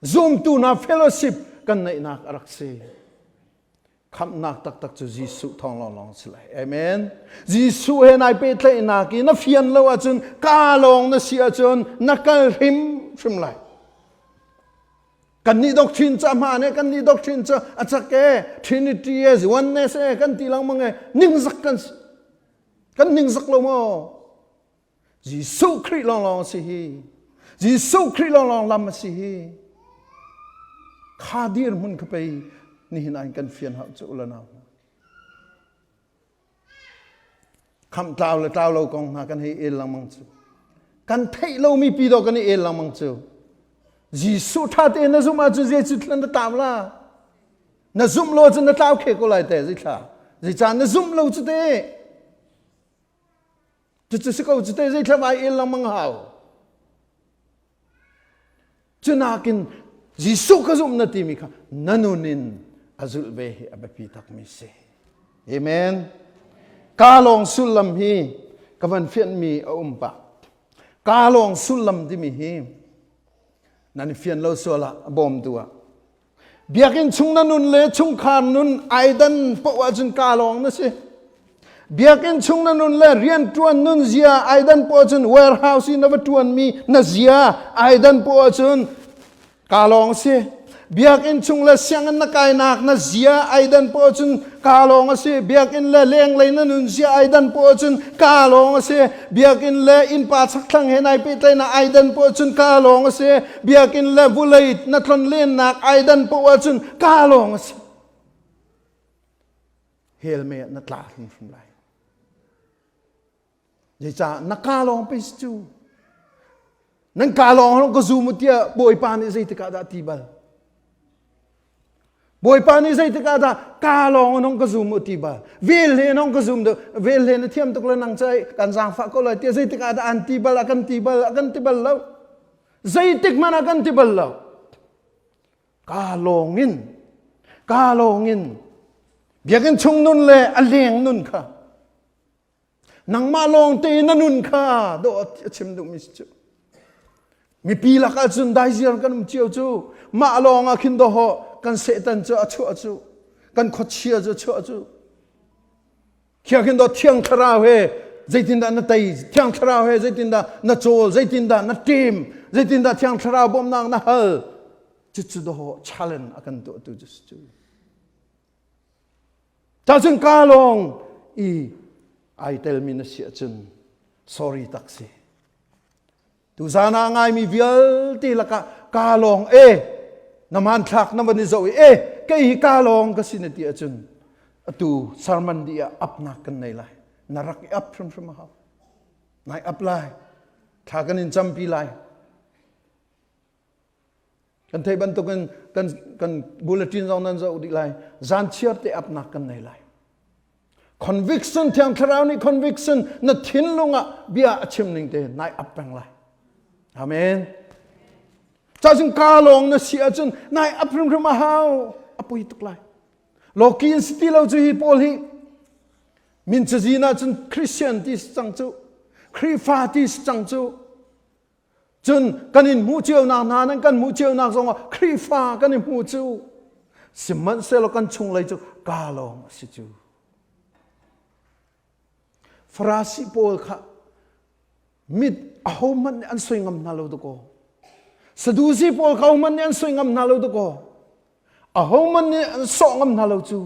Zumtu hna fellowship kan neihnak a rak si. Khamhnak taktak cu Jesuh thawng lawnglawng si lai. Amen. Jesuh he nai pehtlaihnak i na fian lo ahcun ka lawng na si ahcun na kal hrimhrim lai. Kan nih doctrine cu a hmaan e, kan nih doctrine cu a cak e, Trinity e, oneness e, kan ti lengmang e, ningzak kan si. Kan ningzak lo maw? Jesuh Khrih lawnglawng a si hi. Jesuh Khrih lawnglawng lam a si hi. Kha dirhmun kha pei nihin ah kan fian hau cu ula nau. Khamh tlau le tlau lo kong hna kan hei el lengmang cu. Kan theih lomi pi dawh kan i el lengmang cu. Jesuh ṭha tein na zumh ahcun Jesuh thlan na tlam la. Na zumh lo cun na tlau khe ko lai te zeithla. Zeicah na zumh lo cu te. Cucu si ko cu te zeithlam ai el lengmang hau. Cunakin Jesuh ka zumh na timi kha na nun in a zulh ve hi a biapi takmi si. Amen. Ka lawng sullam hi ka van fianhmi a um pah. Ka lawng sullam timi hi nan i fian lo sual ah a bawmtu ah Biakinn chung na nun le chungkhar nun ai dan paoh ahcun ka lawng na si. Biakinn chung na nun le rianṭuan nun zia ai dan paoh ahcun warehouse i na va ṭuanmi na zia ai dan paoh ahcun ka lawng si. Biakinn chung le sianginn na kainak na zia ai dan paoh ahcun ka lawng a si. Biakinn le lenglei na nun zia ai dan paoh ahcun ka lawng a si. Biakinn le innpa chakthlang he nai pehtlaihnak ai dan paoh ahcun ka lawng a si. Biakinn le vulei na tlonlennak ai dan paoh ahcun ka lawng a si. Hell mei ah na tla hrimhrim lai. Zeicah na ka lawng pei si cu. Nan ka lawng lawng ka zum u tiah Bawipa nih zeitikah dah ti bal? Bawipa nih zeitikah dah ka lawng nong ka zum u ti bal? Vel he nong ka zum deuh. Vel he na thiam tuk le nang cai kan zaangfah ko lai tiah zeitikah dah an ti bal a kan ti bal a kan ti bal lo. Zeitik hmanh ah kan ti bal lo. Ka lawng in ka lawng in biakinn chung nun le a leng nun kha Nangmah lawng te na nun kha dawh a chim duhmi si cu. Mipi lakah cun daiziar kan um cio cu mah lawng ah khin dawhawh kan Satan cu a chuah cu kan khuachia cu a chuah cu khia khin daw thiang thlarau he zeitindah na tei thiang thlarau he zeitindah na cawl zeitindah na ṭem zeitindah thiang thlarau bawmhnak na hal cucu dawhawh challenge a kan tuahtu cu si cu Cacun ka lawng i ai telmi na si ahcun sorry tak si. Tuzan ah ngaimi vialte lakah ka lawng e na hmanthlak na van i zoh i e kei hi ka lawng ka si na ti ahcun atu sermon dih ah apnak kan nei lai. Na rak i ap hrimhrim a hau. Nai ap lai. Thla kan in campi lai. Kan theih bantukin kan, kan bulletin zong nan zoh dih lai. Zan chiar te apnak kan nei lai. Conviction thiang thlarau nih conviction na thinlung ah bia a chim ning te nai ap peng lai. Amen. Cacun ka lawng na si ahcun nai ap hrimhrim a hau. A pui tuk lai. Loki in si ti lo cu hi pawl hi min cazin ahcun Christian ti si cang cu Khrihfa ti si cang cu Cun kan in hmuh cionak hna nan kan hmuh cionak zongah Khrihfa kan i hmu cu. Sihmanhsehlaw kan chunglei cu ka lawng a si cu. Farasi pawl kha. Mit ahohmanh nih an soi ngam hna lo dakaw. Sadusi pawl kha ahohmanh nih an soi ngam hna lo dakaw. Ahohmanh nih an sawh ngam hna lo cu.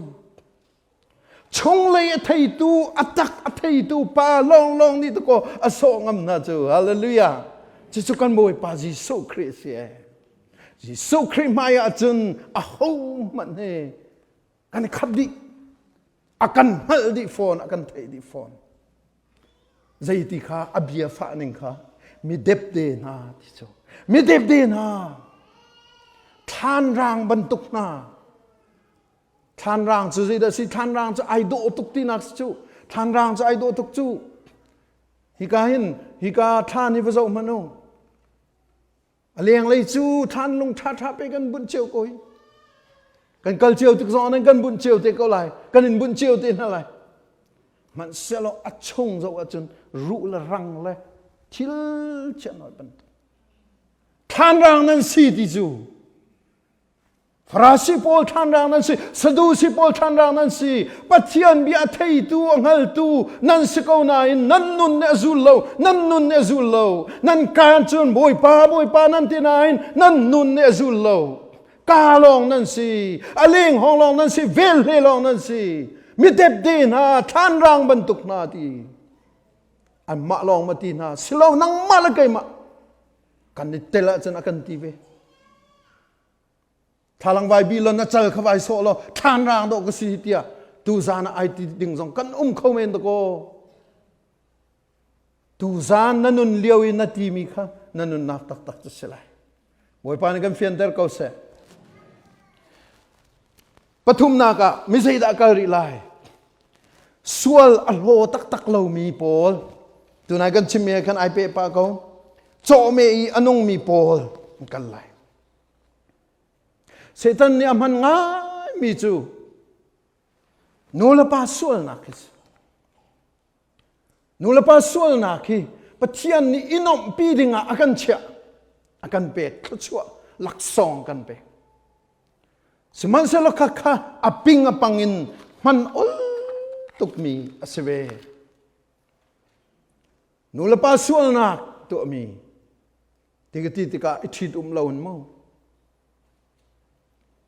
Chunglei a theitu, a tak a theitu pa lawnglawng nih dakaw a sawh ngam hna cu. Hallelujah. Cucu kan Bawipa Jesuh Khrih a si ee. Jesuh Khrih hmai ah cun ahohmanh hi kan i khat dih. A kan hngalh dih fawn, a kan theih dih fawn. Zeiti kha a bia fah ning kha mi depde hna ti cu. Mi depde hna thlanrang bantuk hna Thlanrang cu zeidah si? Thlanrang cu ai dawh tuk tinak si cu. Thlanrang cu ai dawh tuk cu. Hika hin hika thlan hi va zoh hmanh u. A lenglei cu thlan lung ṭhaṭha pe kan bunh cio ko hi. Kan kal cio tik zong ah kan bunh cio te ko lai. Kan in bunh cio te hna lai. Hmanhsehlaw a chung zoh ahcun ruh le rang le thil chiah bantuk. Thlanrang nan si ti cu Farasi pawl ṭhanrang nan si, Sadusi pawl ṭhanrang nan si, Pathian bia a theitu, a hngaltu nan si ko nain nan nun nih a zul lo, nan nun nih a zul lo. Nan kaan cun Bawipa, Bawipa nan ti nain nan nun nih a zul lo. Ka lawng nan si, a leng hawng lawng nan si, velhle lawng nan si. Mi depde hna, thlanrang bantuk hna ti. Anmah lawng ma ti hna, si lo nangmah le keimah kan i tel ahcun a kan ti ve. Thlalang vai bi lon a cal kha vai sawh law thlan rang dawh ka si tiah tuzan ah ai ti ding zong kan um kho men dakaw. Tuzan na nun lio i na timi kha na nunnak taktak cu si lai. Bawipa nih kan fianter ko seh. Pathumnak ah mi zeidah kal rih lai? Sual a hlaw taktak lomi pawl tunai kan chimmi ah khan ai peh pah ko. Cawhmeh i a nungmi pawl an kal lai. Satan nih a hman ngaimi cu nulepa sualnak hi si. Nulepa sualnak hi Pathian nih i nuamhpi dingah a kan chiah, a kan pek, thluachuah laksawng kan pek. Sihmanhsehlaw khakha a ping a pang in hman ol tukmi a si ve. Nulepa sualnak tuahmi Ti ka ti tikah i ṭhit um lo in mu.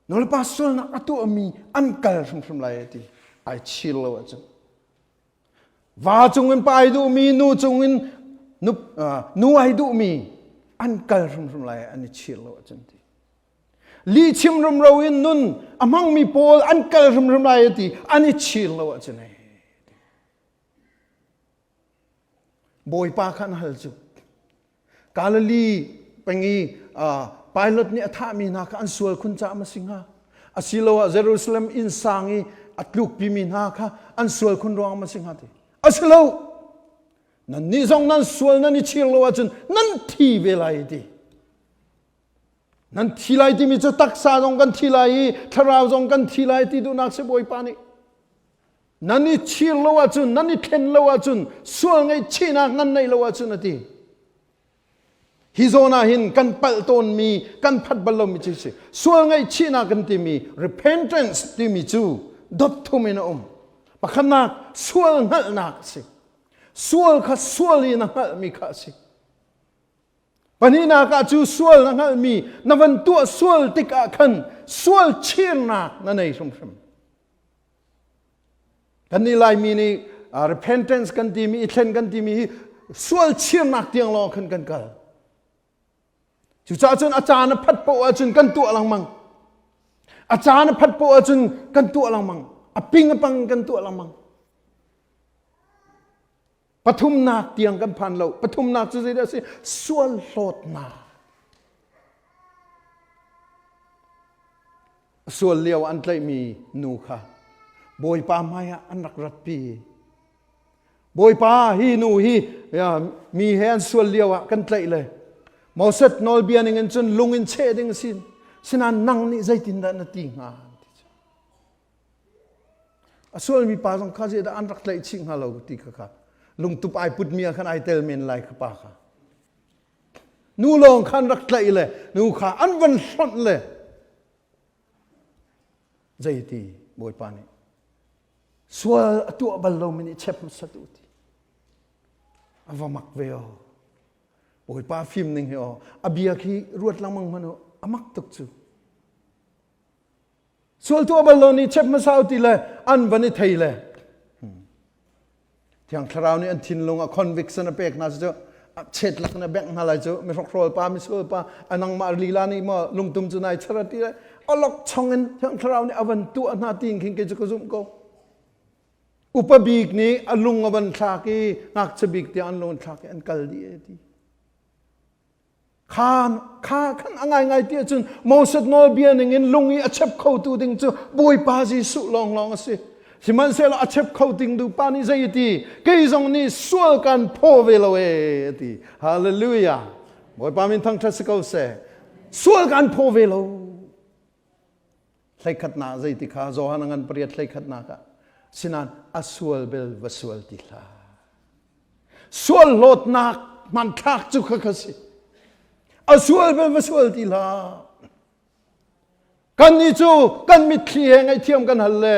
Nulepa sualnak a tuahmi an kal hrimhrim lai a ti. Ai chir lo ahcun. Va cungin pa ai duhmi, nu cungin nu, uh, nu ai duhmi an kal hrimhrim lai an i chir lo ahcun ti. Lihchim rumro in nun a hmangmi pawl an kal hrimhrim lai a ti. An i chir lo ahcun ei. Bawipa kha an hal cu. Galilee peng i Pilate nih a thahmi hna kha an sual khun caah ma si hnga? Asiloah Jerusalem inn sang i a tlukpimi hna kha an sual khun ruang ma si hnga ti? A si lo. Nannih zong nan sual nan i chir lo ahcun nan thi ve lai ti. Nan thi lai timi cu taksa zong kan thi lai i thlarau zong kan thi lai ti duhnak si Bawipa nih. Nan i chir lo ahcun, nan i thlen lo ahcun, sual ngaihchihnak nan neih lo ahcun a ti. Hi zawn ah hin kan palh tawnmi, kan phat bal lomi cu si. Sual ngaihchihnak kan timi repentance timi cu dot thum in a um. Pakhatnak sual hngalhnak a si. Sual kha sual in a hngalhmi kha a si. Pahnihnak ah cu sual na hngalhmi na van tuah sual tikah khan sual chirnak na nei hrimhrim. Kannih Laimi nih repentance kan timi, i thlen kan timi hi sual chirnak tiang lawng khan kan kal. Cucaah cun a caan a phat poah ahcun kan tuah lengmang. A caan a phat poah ahcun kan tuah lengmang. A ping a pang kan tuah lengmang. Pathumnak tiang kan phan lo. Pathumnak cu zeidah a si? Sual hlawtnak. Sual lio an tlaihmi nu kha Bawipa hmaiah an rak ratpi. Bawipa hi nu hi mi he an sual lio ah kan tlaih le Moses nawlbia ning in cun lung in cheh ding a si. Sinain nang nih zeitindah na ti hnga? A sualmi pa zong kha zeidah an rak tlaih chih hnga lo ti kha kha lungtup ai putmi ah khan ai tel men lai kha pa kha. Nu lawng khan rak tlaih le nu kha an van hlonh le zeiti Bawipa nih sual a tuah bal lomi nih chep hmasa tu ti. A va mak ve o. Bawipa fim ning hi aw a bia khi ruat lengmang hmanh u a mak tuk cu. Sual tuah bal lo nih chep hmasa ti le an van i thei le Thiang Thlarau nih an thinlung a conviction a pek hna cu chet lak na bengh hna lai cu mi hrokhrawl pa mi sual pa a nangmah lila nih maw lungtum cu nai char ti le olok chong in Thiang Thlarau nih a van tuah hna ti khin kei cu ka zumh ko. Upa bik nih a lung a van thlak i ngakchia bik tiang an lung an thlak i an kal dih e ti. Kha kha khan a ngaingai ti ahcun Moses nawlbia ningin lung i a chep khotu ding cu Bawipa Jesuh lawnglawng a si. Sihmanhsehlaw a chep kho ding du pa nih zei a ti? Kei zong nih sual kan phaw ve lo e a ti. Hallelujah. Bawipa min thangṭhat si ko seh. Sual kan phaw ve lo. Hleikhatnak zei ti kha Johan a ngan pariat hleikhatnak ah sinan a sual bel va sual ti hlah. Sual hlawtnak hmanthlak cu kha kha si. A sual bel va sual ti hlah. Kan nih cu kan mitthli he ngaihthiam kan hal le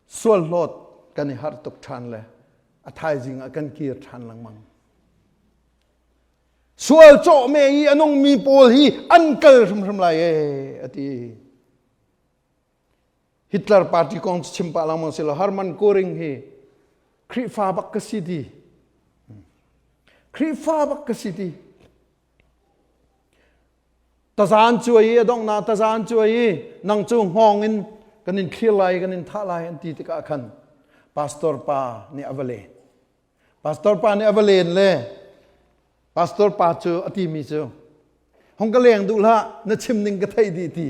sual hlawt kan i harh tuk ṭhan le a thaizing ah kan kir ṭhan lengmang. Sual cawhme i a nungmi pawl hi an kal hrimhrim lai ee a ti. Hitler party kong cu chim pah lengmang si lo Hermann Göring hi Khrihfa bak ka si ti. Khrihfa bak ka si ti. Tazan cuai i a donghnak tazan cuai i nang cu hngawng in kan in thlir lai kan in thah lai an ti tikah khan pastor pa nih a va len. Pastor pa nih a va len le pastor pa cu a timi cu hong ka leng duh hlah na chim ning ka theih dih ti.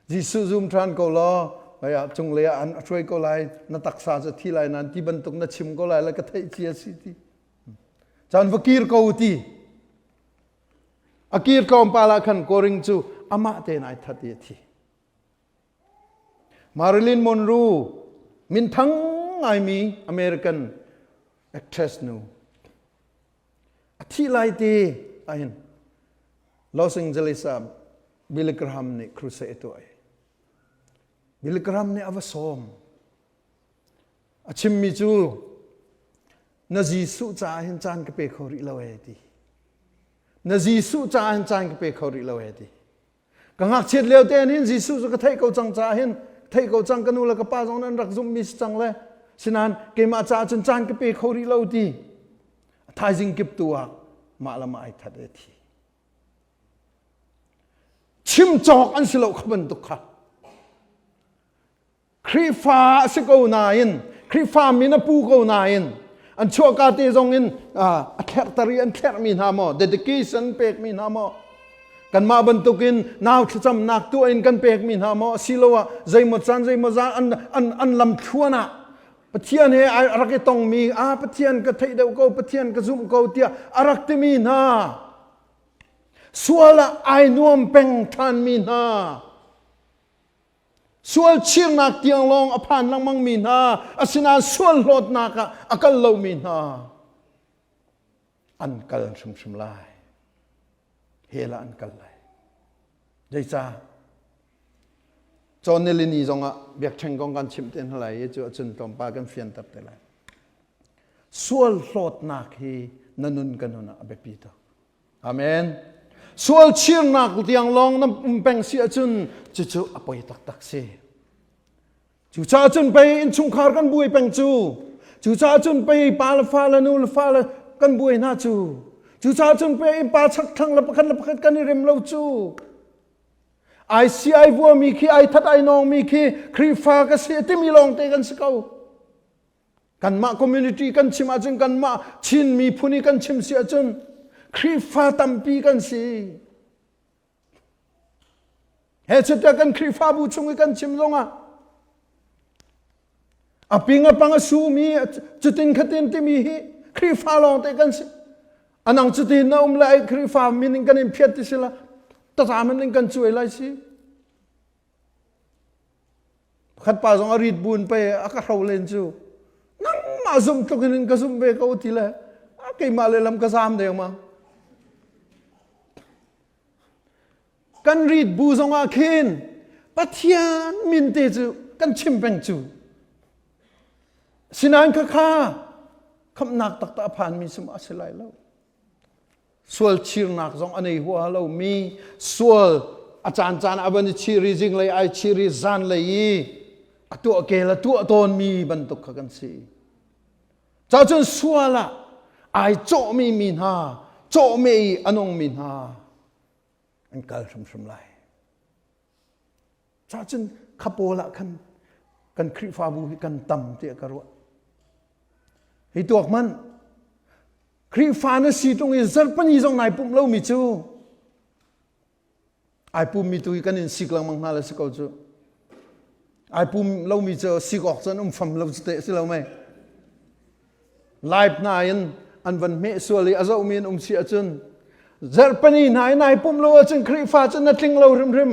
Jesuh zum ṭhan ko law ah cunglei ah an hruai ko lai na taksa cu thi lai nan ti bantuk na chim ko lai le ka theih cia si ti. Caan va kir ko ti. A kir tlawmpal ah khan Koring cu amah tein ai that i a thi. Marilyn Monroe minthang ngaimi American actress nu a thih lai te ahhin Los Angeles ah Billy Graham nih crusade a tuah i Billy Graham nih a va sawm. A chimmi cu na Jesuh caah hin caan ka pe kho rih lo ee ti. Na Jesuh caah hin caan ka pe kho rih lo ee ti. Ka ngakchiat lio te hin Jesuh cu ka theih ko cang caah hin theih ko cang ka nu le ka pa zong an rak zumhmi si cang le sinain keimah caah cun caan ka pe kho rih lo ti a thaizing kip tu ah mah le mah ai that e thi chim cawk an si lo kha bantuk kha Khrihfa a si ko nain Khrihfa min a pu ko nain an chuahka te zong in a thlerhter i an thlerhmi hna maw dedication pekmi hna maw kanmah bantukin nau thlacamnak tuah in kan pekmi hna maw asiloah zeimaw caan zeimaw zan an, an, an lamthluan ah Pathian he a rak i tongmi ah Pathian ka theih deuh ko Pathian ka zumh ko tiah a rak timi hna sual ah ai nuam peng ṭhanmi hna Sual chirnak tiang lawng a phan lengmangmi hna, asinain sual hlawtnak ah a kal lomi hna an kal hrimhrim lai. Hell ah an kal lai. Zeicah? Cawn nilini zongah biakṭheng kong kan chimh te hna lai i cu ahcun tlawmpal kan fianter te lai. Sual hlawtnak hi na nun ka nun ah a biapi tuk. Amen. Sual chirnak tiang lawng na um peng si ahcun cucu a poi taktak si. Cucaah cun pei innchungkhar kan buai peng cu. Cucaah cun pei pa le fa le nu le fa le kan buai hna cu. Cucaah cun pei pa chakthlang le pakhat le pakhat kan i rem lo cu. ICI vuami khi ai that ai nawngmi khi Khrihfa ka si timi lawng te kan si ko. Kanmah community kan chim ahcun kanmah Chin miphun i kan chim si ahcun Khrihfa tampi kan si. He chitia kan Khrihfabu chung i kan chim zongah a ping a pang a sumi cutin khatin timi hi Khrihfa lawng te kan si. Anang cutin na um le ai Khrihfa min in kan in phiat ti sila tazaam in kan cuai lai si. Pakhat pa zong a rit buin pei a ka hro len cu nangmah zumh tluk in ka zumh ve ko ti le keimah le lam ka zaam deng ma. Kan rit bu zong ah khin Pathian min te cu kan chim peng cu. Sinain kha kha khamhnak taktak a phanmi sum a si lai lo. Sual chirnak zong a nei huaha lomi, sual a caancaan a van i chir i zinglei ai chir i zanlei i a tuah kel a tuah tawnmi bantuk kha kan si. Cacun sual ah ai cawhmi mi hna, cawhme i a nungmi hna an kal hrimhrim lai. Cacun kha pawl ah khan kan Khrihfabu hi kan tam tiah ka ruah. Hi tuak hmanh Khrihfa na si tung i zarhpani zong nai pumh lomi cu ai pummi tu hi kan in sik lengmang hna le si ko cu. Ai pum lomi cu sik awk cun um fam lo cu teh si lo mei. Live hna in an van hmeh sual i a zohmi an um si ahcun zarhpani hna in ai pumh lo ahcun Khrihfa cu na tling lo hrimhrim.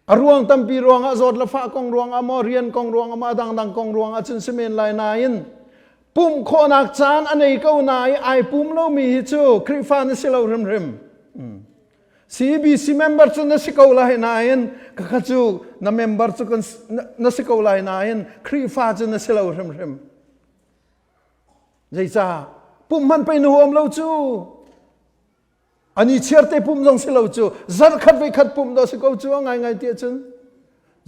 A ruang tampi ruangah zawt le fah kong ruangah maw rian kong ruangah maw a dangdang kong ruangah cun si men lai nain pumh khawhnak caan a nei ko na i ai pum lomi hi cu Khrihfa na si lo hrimhrim. CBC member cu na si ko lai nain khakha cu na member cu kan na si ko lai nain Khrihfa cu na si lo hrimhrim. Zeicah pumh hman pei na huam lo cu Ani chiarte pum zong si lo cu zarkhat ve khat pum do si ko cu a ngai ngai ti ahcun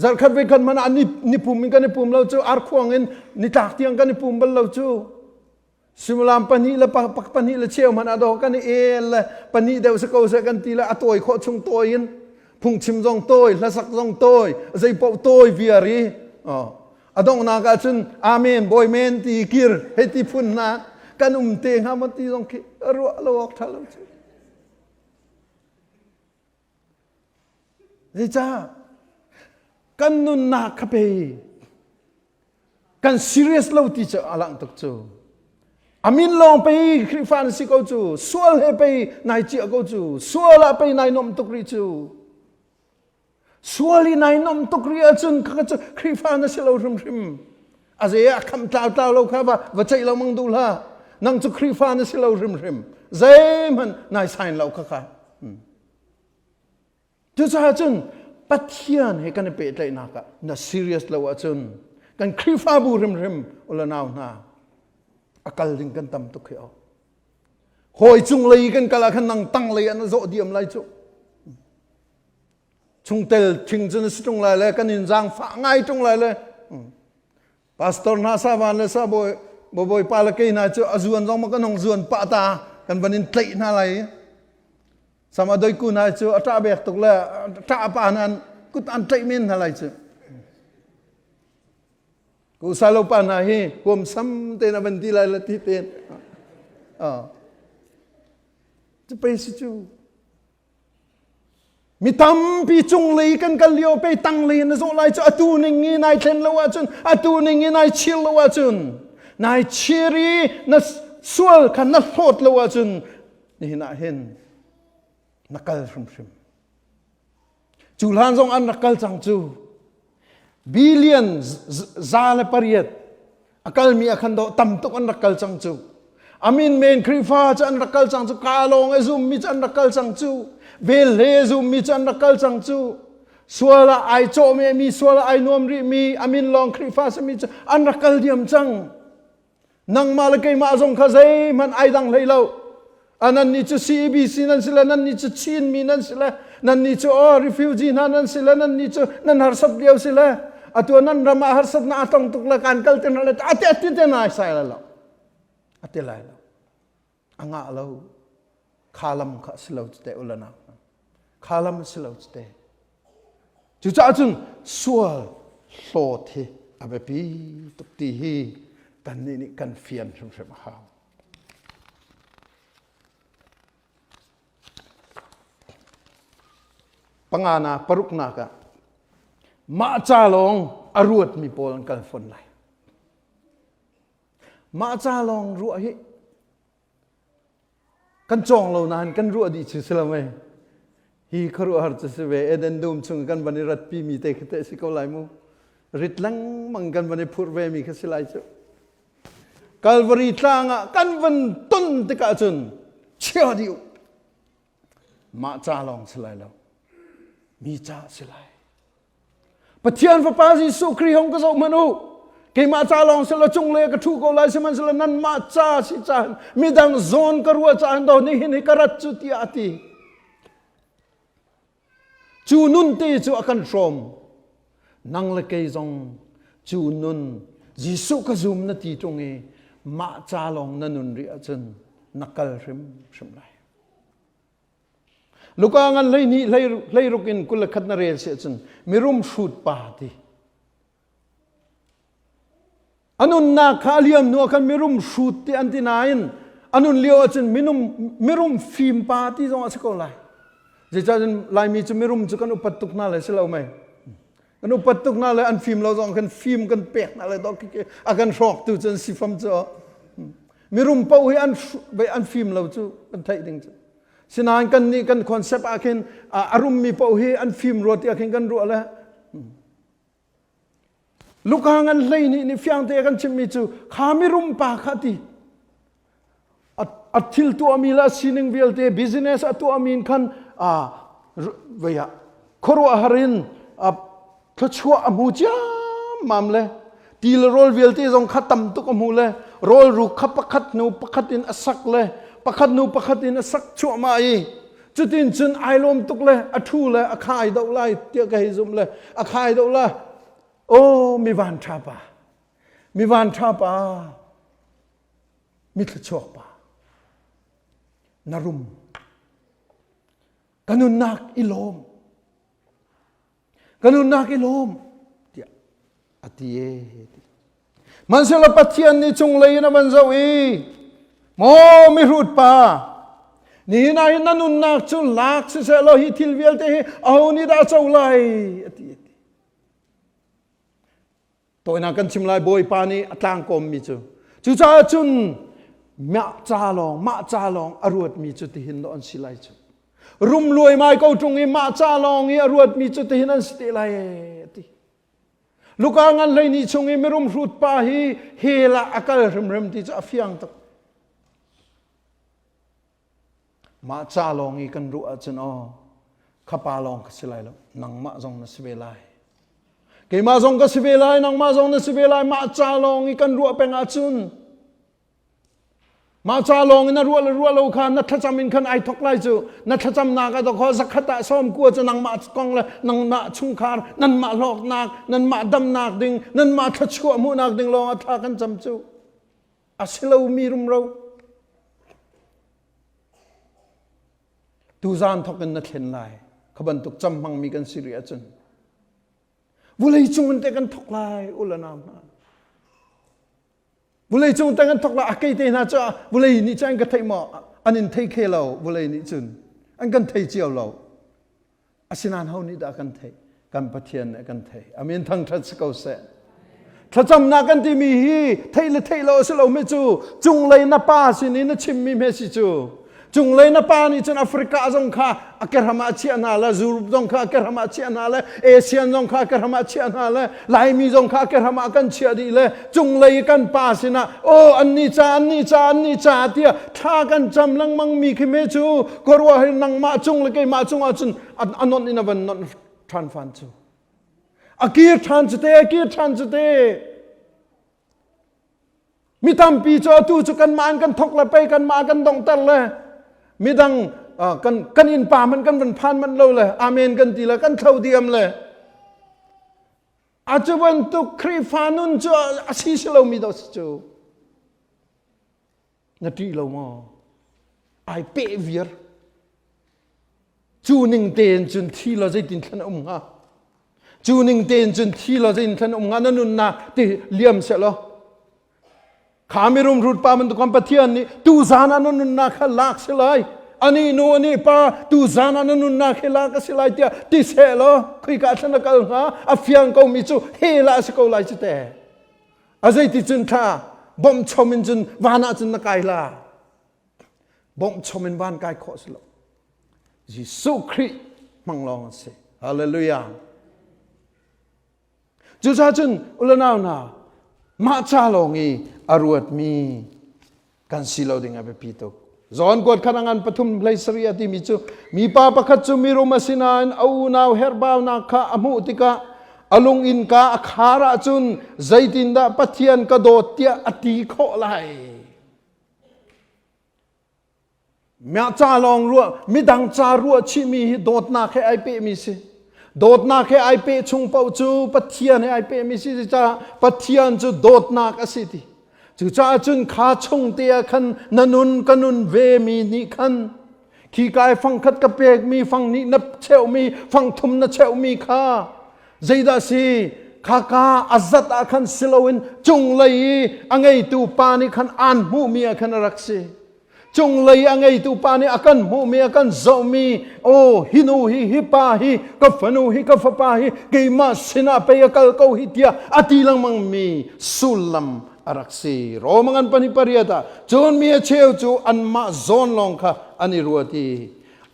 zarkhat ve khat man ah ni, ni pum in kan i pum lo cu arkhuang in nitlak tiang kan i pum bal lo cu suimilam pahnih le pa, pa, pahnih le cheu man ah do kan i el le pahnih deuh si ko seh kan ti le a tawi khawh chung tawi in phungchim zong tawi hlasak zong tawi zei paoh tawi viar i oh a donghnak ah cun amen bawi men ti kir hei ti phun hna kan um te hnga maw ti zong khi ruah lo awk ṭha lo cu zeicah kan nunnak kha pei kan serious lo ti cu a langh tuk cu amin lawng pei Khrihfa na si ko cu sual he pei nai ciah ko cu sual ah pei nai nuam tuk rih cu Sual i nai nom tuk rih ahcun kha cu Khrihfa na si lo hrimhrim. A zei ah khamh tlau tlau lo kha va va ceih lo mang duh hlah. Nang cu Khrihfa na si lo hrimhrim. Zeihmanh nai sain lo kha kha. Hmm. Cucaah cun Pathian he kan i pehtlaihnak ah na serious lo ahcun kan Khrihfabu hrimhrim ulanau hna a kal ding kan tam tuk hi o. Hawi cung lei kan kal ah khan nang tang lei ah na zawh diam lai cu. Chungtel thing cu na si ṭung lai le kan in zaangfah ngai ṭung lai le pastor hna savan le sabawi bawipa le kei hna cu a zuan zong ma kan hong zuan pah ta kan van in tlaih hna lai sama doi ku hna cu a ṭah bek tuk le ṭah pa hna kut an tlaih men hna lai cu ku salo pa hna hi huam sam tein a van ti lai le ti ten cu pei si cu Mi tampi cunglei kan kal lio pe tanglei na zawh lai cu atu ning i nai thlen lo ahcun atu ning i nai chir lo ahcun nai chir i na sual kha na hlawt lo ahcun nihin ah hin na kal hrimhrim. Cu hlan zong an rak kal cang cu. Billion 108 a kalmi a khan dawh tam tuk an rak kal cang cu. Amin men Khrihfa cu an rak kal cang cu. Ka lawng a zummi cu an rak kal cang cu. Velhle a zummi cu an rak kal cang cu. Sual ah ai cawhme mi, sual ah ai nuam rih mi, amin lawng Khrihfa simi cu an rak kal diam cang. Nangmah le keimah zong kha zeihmanh ai dang hlei lo. A nannih cu CEBC nan si le nannih cu Chinmi nan si le nannih cu oh refugee hna nan si le nannih cu nan harsat lio si le atu nan ram ah harsatnak a tong tuk le kan kal te hna le ate ati te nai sai lai lo ati lai lo a ngah lo kha lam kha si lo te ulana kha lam si lo te Cucaah cun sual hlawt hi a biapi tuk ti hi kannih nih kan fian hrimhrim a hau. Pangana paruknak ah mah ca lawng a ruatmi pawl an kal fawn lai. Mah ca lawng ruah hi Kan cawng lo nain kan ruah dih cu si lo mei. Hi khuaruahhar cu si ve Eden dum chung kan van i ratpi mi te khi te si ko lai mu. Rit lengmang kan van i phurh ve mi kha si lai cu. Calvary tlang ah kan van ton tikah cun chia dih u. Mah ca lawng si lai lo. Mi ca si lai. Pathian Fapa Jesuh Khrih hong ka zoh hmanh u. Keimah ca lawng si lo cunglei ka ṭhu ko lai sihmanhsehlaw nanmah ca si caah midang zawn ka ruah caah do nihin hi ka rat cu tiah a ti. Cu nun te cu a kan hrawm. Nang le kei zong cu nun Jesuh ka zum na ti ṭung i mah ca lawng na nun rih ahcun na kal hrimhrim lai. Luka ngan 12 16 in 21 na rel si ahcun mirum hrut pa ti. A nunnak kha a liam hnu ah khan mirum hrut ti an ti nain a nun lio ahcun minum mirum fim pa ti zong a si ko lai. Zeicahtiah Laimi cu mirum cu kan upat tuk hna le si lo mei. Kan upat tuk hna le an fim lo zong kan fim kan pek hna le dok a kan hrawktu cu an si fam cu. Mirum paoh hi an an fim lo cu kan theih ding cu. Sinain kan nih kan concept ah khin a rummi paoh hi an fim rua tiah khin kan ruah le Luka ngan hlei nih nih fiang te kan chimmi cu kha mirum pa kha ti a thil tuahmi le a sining vialte business a tuahmi in khan a vei ah khuaruahhar in a thluachuah a hmu ciammam le ti le rawl vialte zong kha tam tuk a hmu le rawl ruk kha pakhat hnu pakhat in a sak le pakhat hnu pakhat in a sak chuahmah i cutin cun ai lawm tuk le a ṭhu le a kha ai doh lai tiah ka hei zumh le a kha ai doh la aw mi van ṭha pa mi van ṭha pa mi thluachuak pa na rum ka nunnak i lawm Ka nunnak i lawm tiah a ti e ti. Hmanhsehlaw Pathian nih cunglei in a van zoh i maw mihrut pa nihin ah hin na nunnak cu lak siseh law hi thil vialte hi aho nih dah a co lai a ti a ti. Tawinak kan chim lai Bawipa nih a tlangkawmmi cu. Cucaah cun mah ca lawng mah ca lawng a ruatmi cu tihin dawh an si lai cu. Rum luaimai ko ṭung i mah ca lawng i a ruatmi cu tihin an si te lai ti. Luka ngan 12 chung i mirum hrut pa hi hell ah a kal hrimhrim ti cu a fiang tuk. Mah ca lawng i kan ruah ahcun aw kha pa lawng ka si lai lo nangmah zong na si ve lai keimah zong ka si ve lai nangmah zong na si ve lai mah ca lawng i kan ruah peng ahcun mah ca lawng in na ruah le ruah lo kha na thlacam in khan ai thok lai cu na thlacamnak ah dawk zakhat ah sawm kua cu nangmah kong le nangmah chungkhar nanmah hlawknak nanmah damnak ding nanmah thluachuah hmuhnak ding lawng ah thla kan cam cu a si lomi rumro Tuzaan thawk in na thlen lai. Kha bantuk cam hmangmi kan si rih ahcun vulei cung in te kan thawk lai ula nau hna. Vulei cung te kan thawk lai a kei te hna cu vulei nih cun an ka theih maw an in thei khe lo vulei nih cun an kan thei cio lo. Asinain ho nih dah kan theih? Kan Pathian nih kan theih. Amin thangṭhat si ko seh. Thlacamnak kan timi hi theih le theih lo a si lomi cu cunglei na pa sin i na chimmi hme si cu. Cunglei na pa nih cun Africa zong kha a kehram ah a chiah hna le Europe zong kha a kehram ah a chiah hna le Asian zong kha a kehram ah a chiah hna le Laimi zong kha a kehram ah kan chiah dih le cunglei kan pa sinah aw annih ca annih ca annih ca tiah thla kan cam lengmang mi khi me cu khuaruah hi nangmah cung le keimah cung ah cun a non in a van non ṭhan fan cu a kir ṭhan cu te a kir ṭhan cu te mi tampi cu atu cu kanmah in kan thok le pei kanmah kan donghter le midang kan kan innpa man kan van phan man lo le amen kan ti le kan thlo diam le a cu bantuk Khrihfa nun cu a si si lomi do si cu Na ṭih lo maw? Ai peh viar. Cu ning tein cun thi law zeitin thlan a um hnga? Cu ning tein cun thi law zeitin thlan a um hnga? Na nunnak ti liam seh law. Kha mirum rut pa bantuk kan Pathian nih tu zan ah na nunnak kha lak si lai. Ani nu ani pa tu zan ah na nunnak hi lak a si lai tiah ti seh law khuika thlan a kal hnga a fiang ko mi cu hell ah a si ko lai cu te. A zeiti cun thla bawmh chom in cun van ah cun na kai la. Bawmh chom in van kai khawh si lo. Jesuh Khrih hmang lawng a si. Hallelujah. Cucaah cun ulanau hna mah ca lawng i a ruatmi kan si lo ding a biapi tuk. John kuat khan a ngan pathum hlei sarih a timi cu mipa pakhat cu mirum a si nain a unau herhbaunak kha a hmuh tikah A lung innka a khar ahcun zeitindah Pathian ka dawt tiah a ti khawh lai? Mah ca lawng ruah, midang ca ruah chihmi hi dawtnak he ai pehmi si. Dawtnak he ai peh chung paoh cu Pathian he ai pehmi si caah Pathian cu dawtnak a si ti. Cucaah cun kha chung te ah khan na nun ka nun ve mi nih khan khi kai fangkhat ka pekmi fang nih na cheuhmi fang thum na cheuhmi kha zeidah si kha ka a zat ah khan si loin cunglei i a ngeitu pa nih khan aan hmuhmi ah khan a rak si. Cunglei a ngeitu pa nih a kan hmuhmi a kan zohmi aw hi nu hi hi pa hi ka fanu hi ka fapa hi keimah sinah pei a kal ko hi tiah a ti lengmang mi sullam a rak si. Roma ngan pahnih pariat ah cun mi a cheu cu anmah zawn lawng kha an i ruat i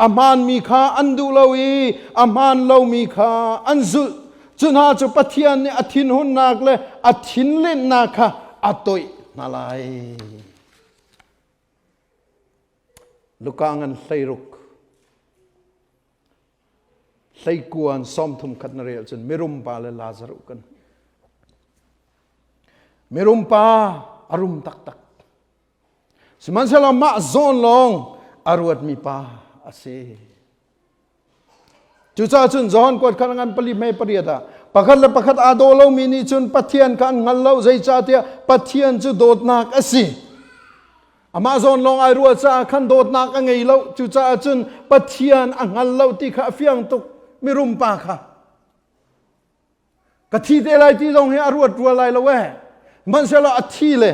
a hmaanmi kha an duh lo i a hmaan lomi kha an zulh. Cu hna cu Pathian nih a thinhunnak le a thinlinhnak kha a toih hna lai. Luka ngan hleiruk hleikuan sawmthum khat na rel cun mirum pa le Lazaruh kan mirum pa a rum taktak sihmanhsehlaw mah zawn lawng a ruatmi pa a si Cucaah cun Johan kuat kha ngan pali hme pariat ah pakhat le pakhat aa daw lomi nih cun Pathian kha an hngal lo zeicahtiah Pathian cu dawtnak a si. Amah zawn lawng ai ruah caah khan dawtnak a ngei lo. Cucaah cun Pathian a hngal lo ti kha a fiang tuk mirum pa kha. Ka thi te lai ti zong hi a ruat rua lai lo ee. Hmanhsehlaw a thi le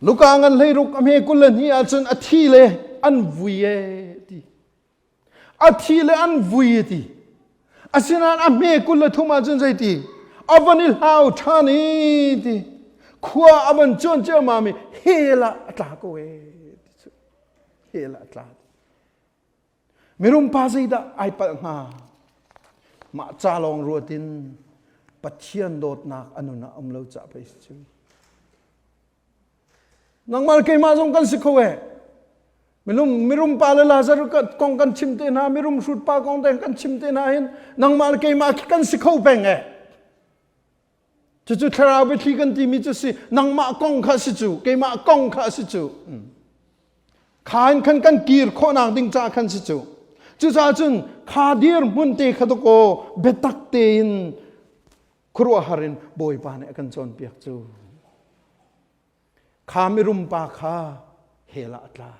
Luka ngan hleiruk a hme 22 ahcun a thi le an vui ee ti. A thi le an vui ti. Asinain a hme 23 ahcun zeiti? A van i hlau ṭhan i ti. Khua a van cuan ciammam i hell ah a tla ko ee ti cu. Hell ah a tla. Mirum pa zeidah ai palh hnga? Mah ca lawng ruat in Pathian dawtnak a nun ah um lo cah pei si cu. Nangmah le keimah zong kan si kho ee. Minung mirum pa le Lazarus kong kan chim te hna, mirum hrut pa kong te kan chim te hna hin nangmah le keimah khi kan si kho peng ee. Cucu thlarau biathli kan timi cu si nangmah kong kha si cu, keimah kong kha si cu. Kha in khan kan kir khawhnak ding caah khan si cu. Cucaah cun kha dir hmun te kha dakaw biatak tein khuaruahhar in Bawipa nih a kan cawnpiak cu. Kha mirum pa kha hell ah a tla.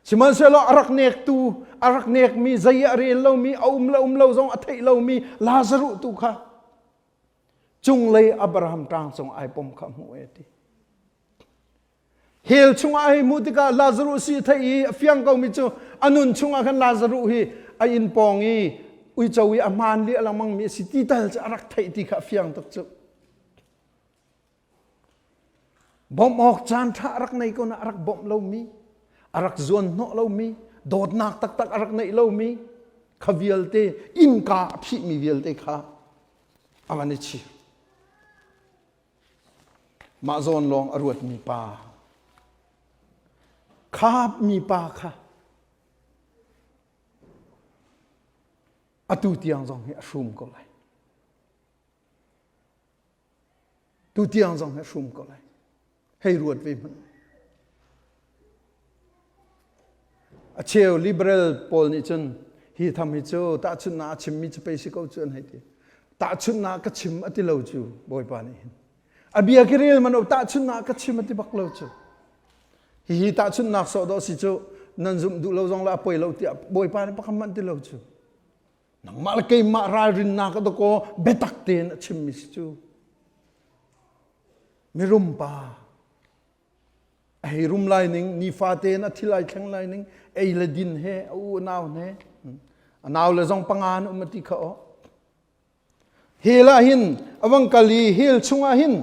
Sihmanhsehlaw a rak nektu, a rak nekmi, zei a rel lomi, a um le um lo zong a theih lomi Lazaruh tu kha cunglei Abraham ṭang cung ai pom kha hmuh e ti. Hell chungah hei hmuh tikah Lazaruh si a theih i a fiang komi cu a nun chungah khan Lazaruh hi a inn pawng i uico i a hmaan leh lengmangmi a si ti tal cu a rak theih ti kha a fiang tuk cu. Bawmh awk caan ṭha a rak nei ko na a rak bawmh lomi, a rak zuan hnawh lomi, dawtnak taktak a rak neih lomi kha vialte innka a phihmi vialte kha a van i chir. Mah zawn lawng a ruatmi pa kha mi pa kha atu tiang zong hi a hrum ko lai. Tu tiang zong hi a hrum ko lai. Hei ruat ve hmanh. A cheu liberal pawl nih cun hi tham hi cu tahchunhnak a chimmi cu pei si ko cu an hei ti. Tahchunhnak ka chim a ti lo cu Bawipa nih hin. A bia ki rel man tahchunhnak ka chim a ti bak lo cu. Hihi tahchunhnak sawh dawh si cu nan zumh duh lo zong le a poi lo tiah Bawipa nih pakhat hmanh ti lo cu. Nangmah le keimah ralrinnak a dakaw biatak tein a chimmi si cu. Mirum pa a hei rum lai ning nifate in a thil ai thleng lai ning ei le din he a u a nau he a nau le zong panga an um a ti kha aw hell ah hin a vang kal i hell chungah hin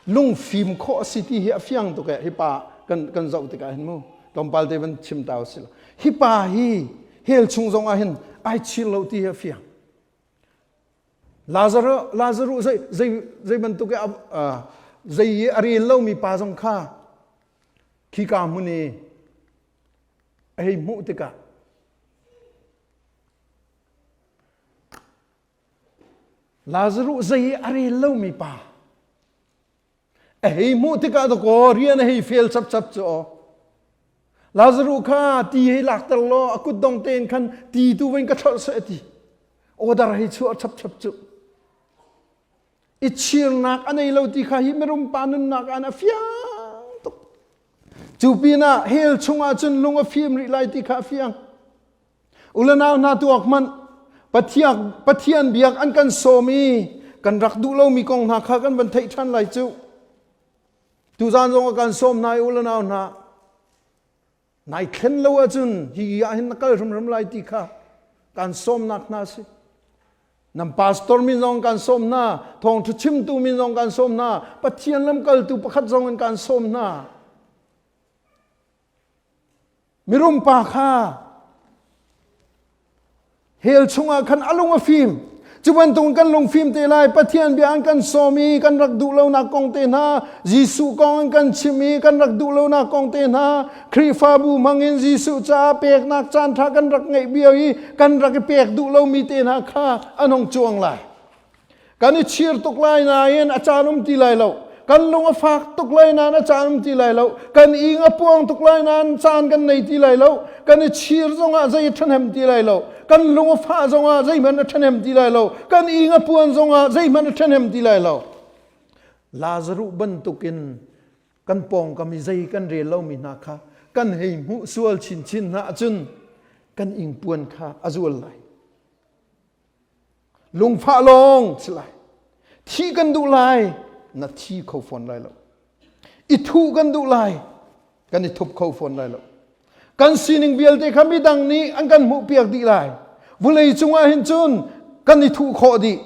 lungfim khawh a si ti hi a fiang tuk eh hi pa kan kan zoh tikah hin mu tlawmpal te van chim ta usih hi pa hi hell chung zong ah hin ai chir lo ti hi a fiang Lazarus, Lazarus zei, zei, zei bantuk i zei i a rel lomi pa zong kha khika hmun i a hei hmuh tikah. Lazaruh zei i a rel lomi pa a hei hmuh tikah dakaw rian a hei fel chapchap cu aw. Lazaruh kha ti hei lakter law a kutdong tein khan ti tu in ka thlolh seh a ti. Order hei chuah chapchap cu. I chirnak a nei lo ti kha hi mirum pa nunnak ah a fiang tuk. Cu pinah hell chungah cun lung a fim rih lai ti kha a fiang. Ulanau hna tuak hmanh Pathian, Pathian biak an kan sawm i kan rak duh lomi kong hna kha kan van theih ṭhan lai cu. Tuzaan zong a kan sawm hna i ulanau hna nai thlen lo ahcun hi ah hin na kal hrimhrim lai ti kha kan sawmnak hna si. Nan pastor min zong kan sawm hna, thawngṭha chimtu min zong kan sawm hna, Pathian lamkaltu pakhat zong in kan sawm hna. Mirum pa kha hell chungah khan a lung a fim. Cu bantuk kan lungfim te lai Pathian bia an kan sawm i kan rak duh lonak kong te hna Jesuh kong an kan chim i kan rak duh lonak kong te hna Khrihfabu hmangin Jesuh caah peknak caan ṭha kan rak ngeih bio i kan rak i pek duh lomi te hna kha an hung cuang lai. Kan i chir tuk lai nain a caan um ti lai lo. Kan lung a fak tuk lai nain a caan um ti lai lo. Kan ing a puang tuk lai nain caan kan nei ti lai lo. Kan i chir zongah zei a ṭhahnem ti lai lo. Kan lung a fah zongah zeihmanh a ṭhahnem ti lai lo. Kan ing a puan zongah zeihmanh a ṭhahnem ti lai lo. Lazaruh bantukin kan pawngkam i zei kan rel lomi hna kha kan hei hmuh sual chinchin hna ahcun kan ingpuan kha a zual lai. Lungfah lawng si lai. Thi kan duh lai, na thi kho fawn lai lo. I thuh kan duh lai, kan i thup kho fawn lai lo. Kan sining vialte kha midang nih an kan hmuhpiak dih lai. Vulei cungah hin cun kan i thuh khawh dih.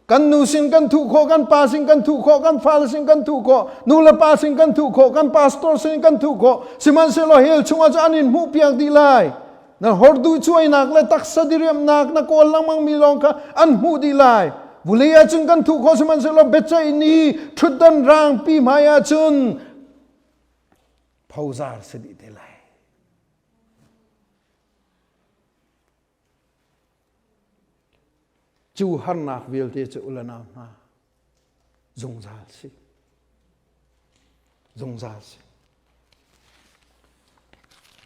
Kan nu sin kan thuh khawh, kan pa sin kan thuh khawh, kan fale sin kan thuh khawh, nu le pa sin kan thuh khawh, kan pastor sin kan thuh khawh. Sihmanhsehlaw hell chungah cun an in hmuhpiak dih lai. Na hordu cuainak le taksa diriamnak na kawl lengmang mi lawng kha an hmuh dih lai. Vulei ah cun kan thuh khawh sihmanhsehlaw biaceih ni ṭhutdan rangpi hmai ah cun phozar si dih te lai. Cu harnak vialte cu u le nau hna zungzal si. Zungzal si.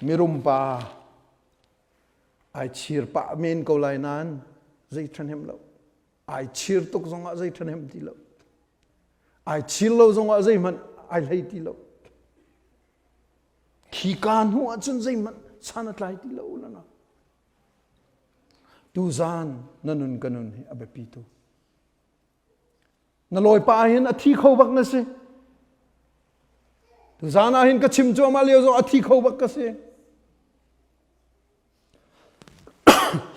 Mirum pa ai chir pah men ko lai nain zei ṭhahnem lo. Ai chir tuk zongah zei ṭhahnem ti lo. Ai chir lo zongah zeihmanh ai hlei ti lo. Khi ka hnu ahcun zeihmanh san a tlai ti lo lana. Tuzan na nun ka nun hi a biapi tu. Na lawipa ah hin a thi kho bak na si. Tuzan ah hin ka chim cuahmah lio zong a thi kho bak ka si.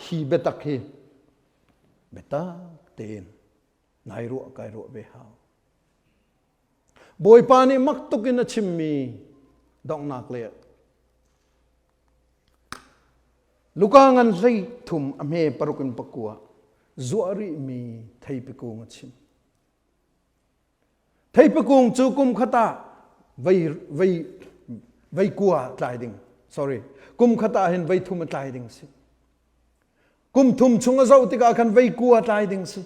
Hi biatak hi biatak tein nai ruah kai ruah ve hau. Bawipa nih mak tuk in a chimmi donghnak le Luka ngan hlei thum a hme paruk in pakua zuah rihmi theipi kung a chim. Theipi kung cu kum khat ah vei vei vei kua tlai ding sorry kum khat ah hin vei thum a tlai ding si. Kum thum chung a zoh tikah khan vei kua tlai ding si.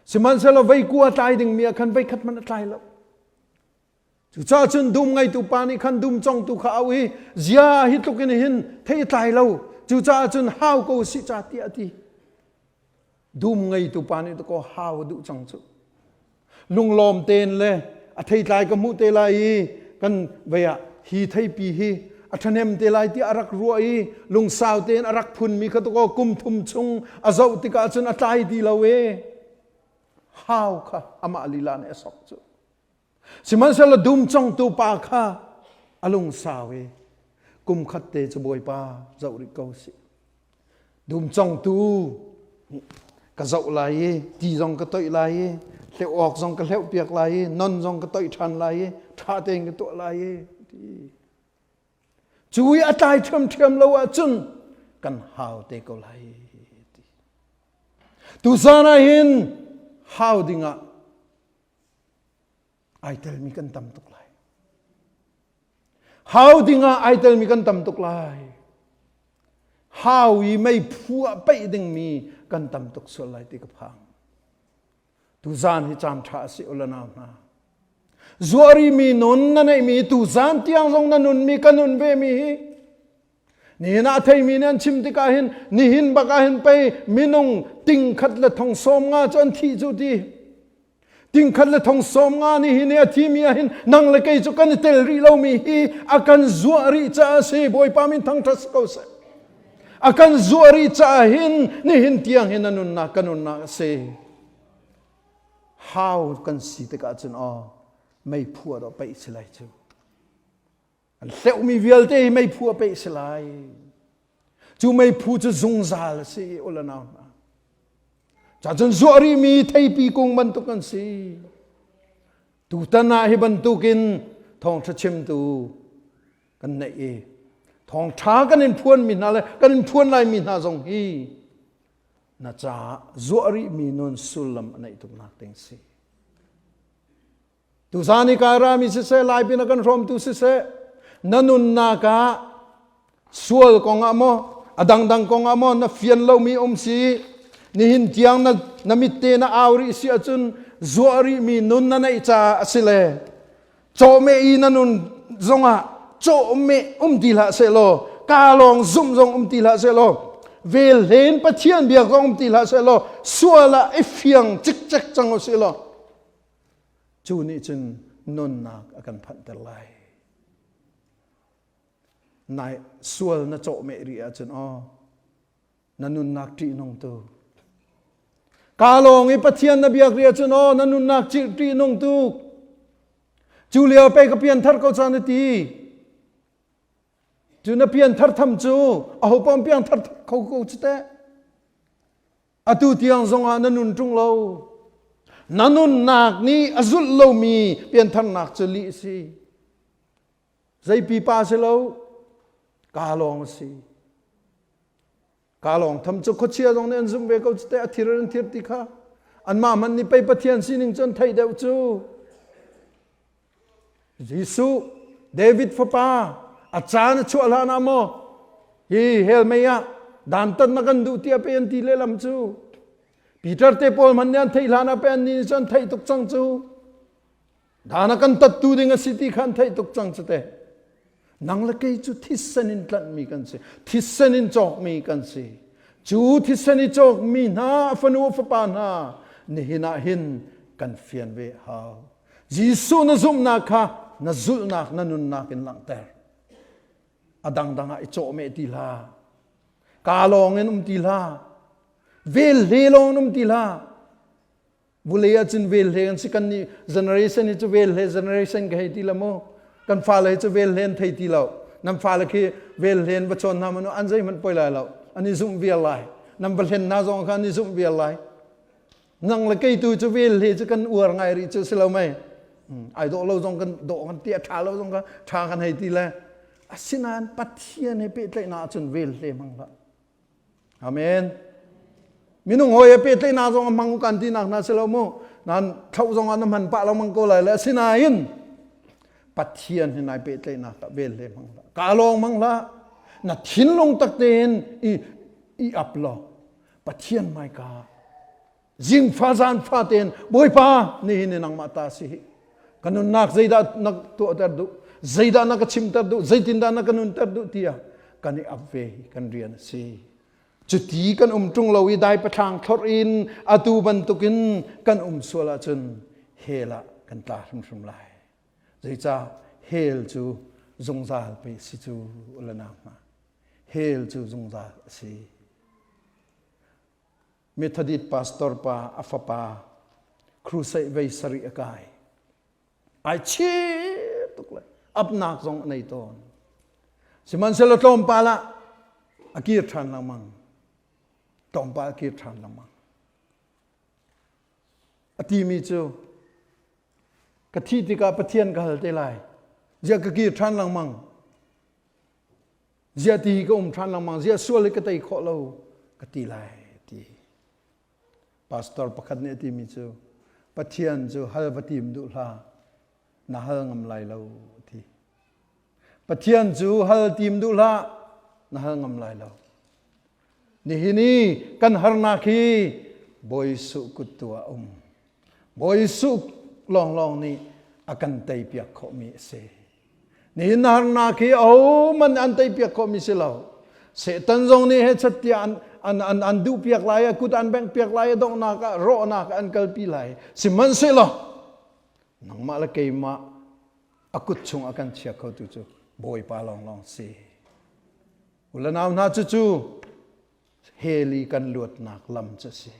Sihmanhsehlaw vei kua tlai dingmi ah khan vei khat hmanh a tlai lo. Cucaah cun dum ngeitu pa nih khan dum congtu kha auh i zia hi tluk in hin thei a tlai lo. Cucaah cun hau ko sih ca tiah a ti. Dum ngeitu pa nih dakaw hau a duh cang cu. Lunglawm tein le a theitlai ka hmuh te lai i kan vei ah hi theipi hi a ṭhahnem te lai tiah a rak ruah i lungsau tein a rak phunmi kha dakaw kum thum chung a zoh tikah cun a tlai ti lo e. Hau kha amah lila nih a sok cu. Sihmanhsehlaw dum congtu pa kha a lungsau i kum khat te cu Bawipa zoh rih ko sih. Dum congtu ka zoh lai i ti zong ka toih lai i hleuh awk zong ka hleuh piak lai i non zong ka toih ṭhan lai i ṭha tein ka tuah lai i ti. Cu i a tlai ṭhiamṭhiam lo ahcun kan hau te ko lai ti. Tuzaan ah hin hau dingah ai telmi kan tam tuk lai. Hau dingah ai telmi kan tam tuk lai. Hau i mei phu ah peih dingmi kan tam tuk sual lai ti ka phang. Tuzan hi caan ṭha a si u le nau hna. Zuarimi nun na neihmi tuzan tiang zong na nunmi ka nun ve mi hi nihin ah theimi nih an chim tikah hin nihin bak ah hin pei minung tingkhat le thong 50 cu an thih cu ti tingkhat le thong 50 nih hi a thimi ah hin nang le kei cu kan i tel rih lomi hi a kan zuah rih caah a si. Bawipa min thangṭhat si ko seh. A kan zuah rih caah hin nihin tiang hin a nunnak ka nunnak a si. Hau kan si tikah cun aw meiphu ah dawh peih si lai cu. An hleuhmi vialte hi meiphu a peih si lai. Cu meiphu cu zungzal a si u le nau hna. Cacun zuah rihmi theipi kung bantuk an si. Tutan ah hi bantukin thawngṭha chimtu kan neih i thawngṭha kan in phuanmi hna le kan in phuan laimi hna zong hi na caah zuah rihmi nun sullam a neih tuknak ding si. Tuzan i kai rami siseh, lai pin a kan hrawmtu siseh, na nunnak ah sual kong ah maw, a dangdang kong ah maw na fian lomi um si, nihin tiang na, na mitte na au rih si ahcun zuah rihmi nun na neih caah a si le cawhmeh i na nun zongah cawhmeh um ti hlah seh law ka lawng zumh zong um ti hlah seh law vel hlen Pathian biak zong um ti hlah seh law sual ah i fiang cikcek cang u sih law Cu nih cun nunnak a kan phanhter lai. Nai sual na cawhmeh rih ahcun aw na nunnak ṭihnung tu. Ka lawng i Pathian na biak rih ahcun aw na nunnak ṭihnung tu. Cu lio pei ka pianthar ko caan na ti. Cu na pianthar tham cu aho paoh piangthar kho ko cu teh. Atu tiang zongah na nun ṭung lo. Na nunnak nih a zulh lomi piantharnak cu lih a si. Zei pipa si lo, kaa lawng a si. Kaa lawng tham cu khuachia zong nih an zumh ve ko cu teh a thir an thir ti kha. Anmah hmanh nih pei Pathian sining cu an theih deuh cu. Jesuh David fapa a caan a chuah hlan ah maw hi hell mei ah dantat na kan duh tiah pe an ti lehlam cu. Peter te pawl hmanh nih an theih hlan ah pe an nih cun theih tuk cang cu. Dan a kan tattu ding a si ti kha an theih tuk cang cu te. Nang le kei cu thisen in tlanhmi kan si. Thisen in cawkmi kan si. Cu thisen i cawkmi hna a fanu a fapa hna nihin ah hin kan fian ve hau. Jesuh na zumhnak kha na zulhnak na nunnak in langhter. A dangdang ah i cawhmeh ti hlah. Ka lawng in um ti hlah. Vel hle lawng in um ti hlah. Vulei ah cun vel hle kan si kan nih generation hi cu vel hle generation ka hei ti la mu. Kan fale hi cu vel hle an thei ti lo. Nan fale khi vel hle in va chawn hna manu an zeihmanh poi lai lo. An i zumh vial lai. Nan va hlen hna zong kha an i zumh vial lai. Nang le kei tu cu vel he cu kan uar ngai rih cu si lo mei. Ai dawh lo zong kan dawh kan ti a ṭha lo zong kha ṭha kan hei ti le asinain Pathian he pehtlaihnak ahcun vel hle hmang hlah. Amen. Minung hawi he pehtlaihnak zong a hmang kan ti nak hna si lo mu. Nan thloh zong ah na hman pah lengmang ko lai le asinain Pathian he nai pehtlaihnak ah vel hle hmang hlah. Ka lawng hmang hlah. Na thinlung tak tein i i ap law Pathian hmaika zingfa zan fa tein Bawipa nihin ni nangmah ta si hi ka nunnak zeidah na tuahter duh zeidah na ka chimter duh zeitindah na ka nunter duh tiah kan i ap ve hi kan rian a si. Cuti kan um ṭung lo i dai pathlang thlorh in atu bantukin kan um sual ahcun hell ah kan tla hrimhrim lai. Zeicah hell cu zungzal pei si cu le nau hna. Hell cu zungzal a si. Methodist pastor pa a fapa crusade vei sarih a kai. Ai chir tuk le apnak zong a nei tawn. Sihmanhsehlaw tlawmpal ah a kir ṭhan lengmang. Tlawmpal a kir ṭhan lengmang. A timi cu ka thih tikah Pathian ka hal te lai. Ziah ka kir ṭhan lengmang. Ziah ti ka um ṭhan lengmang, ziah sual hi ka tei khawh lo ka ti lai ti. Pastor pakhat nih a timi cu Pathian cu hal va tim duh hlah, na hal ngam lai lo a ti. Pathian cu hal tim duh hlah, na hal ngam lai lo. Nihin i kan harnak hi Bawi Jesuh kut tu ah um. Bawi Jesuh lawnglawng nih a kan teipiak khawhmi a si. Nihin na harnak hi ahohmanh an teipiak khawhmi si lo. Satan zong nih he chat tiah an, an, an, an duhpiak lai, a kut an benghpiak lai, a donghnak ah rawhnak an kalpi lai. Sihmanhsehlaw nangmah le keimah a kut chung a kan chia khotu cu Bawipa lawnglawng si. U le nau hna cucu hell i kan luatnak lam cu a si.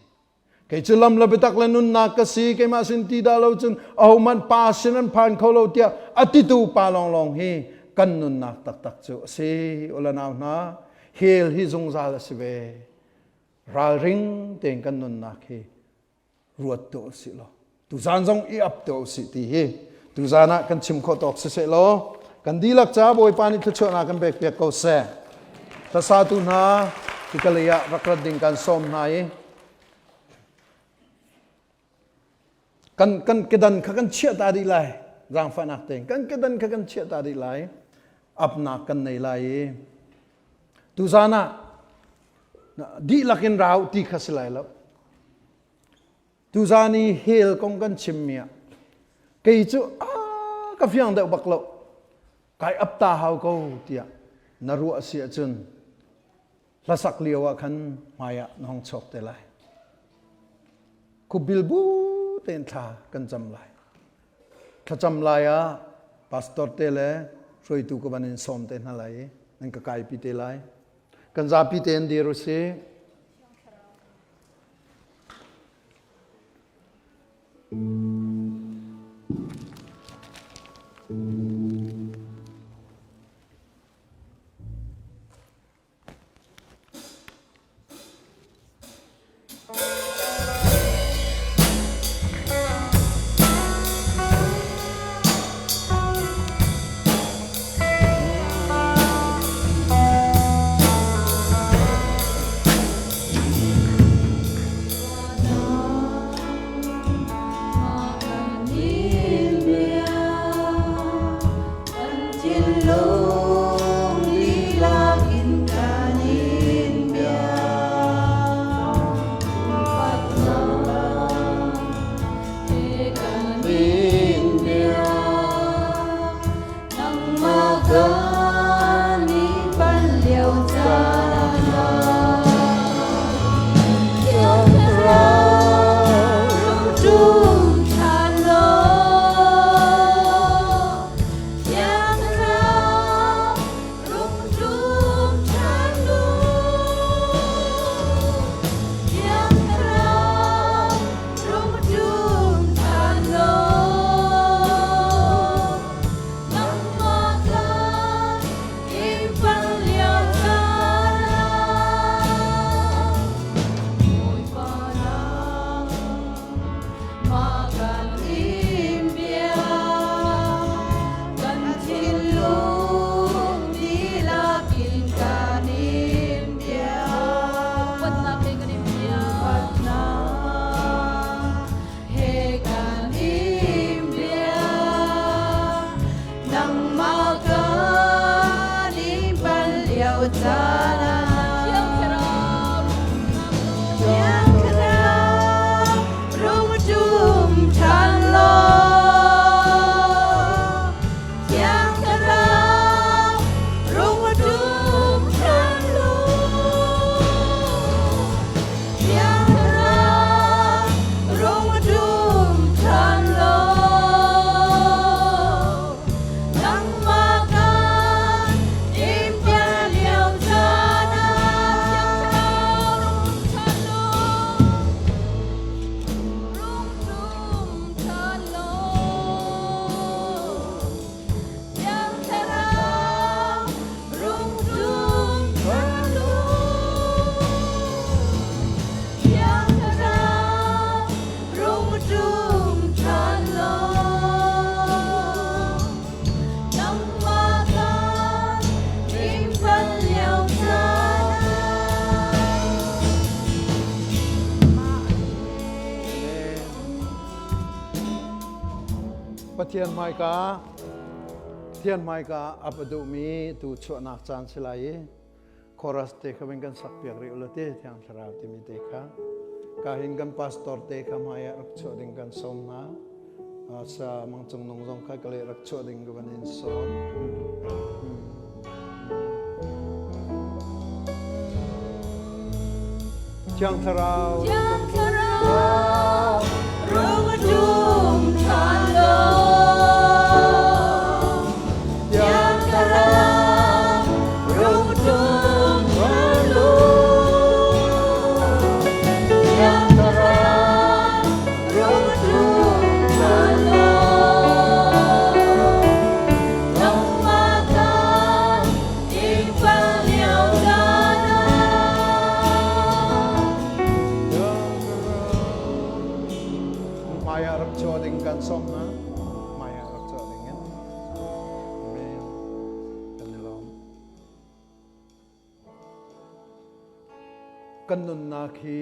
Kei cu lam le biatak le nunnak ka si, keimah sin ti dah lo cun ahohmanh pa sin an phan kho lo tiah a titu pa lawnglawng hi kan nunnak taktak cu a si. U le nau hna, hell hi zungzal a si ve. Ralring tein kan nunnak hi ruat tuah usih law tuzan zong i ap tuah usih ti hi tuzan ah kan chim khawh tawk siseh law kan dihlak ca Bawipa nih thluachuahnak kan pek piak ko seh. Hlasatu hna hika lei ah rak rat ding kan sawm hna i kan kan kedan kha kan chiah ta dih lai zaangfahnak tein kan kedan kha kan chiah ta dih lai apnak kan nei lai i tuzan ah dihlak in rau ti kha si lai lo Tuzan i hell kong kan chimmi ah kei cu a ka fiang deuh bak lo kai ap ta hau ko tiah na ruah si ahcun hlasak lio ah khan hmai ah na hong chok te lai. Khubil bu tein thla kan cam lai. Thlacam lai ah pastor te le hruaitu ka van in sawm te hna lai i nan ka kaipi te lai. Kan zapi tein dir u sih. Pathian hmaika Pathian hmaika a pa duhmi tu chuahnak caan si lai i chorus te kha kan sak piak rih ula te thiang thlarau timi te kha. Ka hin kan pastor te kha hmai ah rak chuah ding kan sawm hna. Sa Mang Cung Nung zong kha ka le rak chuah ding ka van in sawm. Thiang Thlarau. Thiang Thlarau, rung ṭum ṭhan law. Thiang Thlarau, rung ṭum ṭhan law. Thiang Thlarau, rung ṭum ṭhan law. Nangmah kan in pal lio caan ah. Hmai ah rak chuah ding kan sawm hna. Hmai ah rak chuah ding in. Amen. Kan i lawm. Kan nunnak hi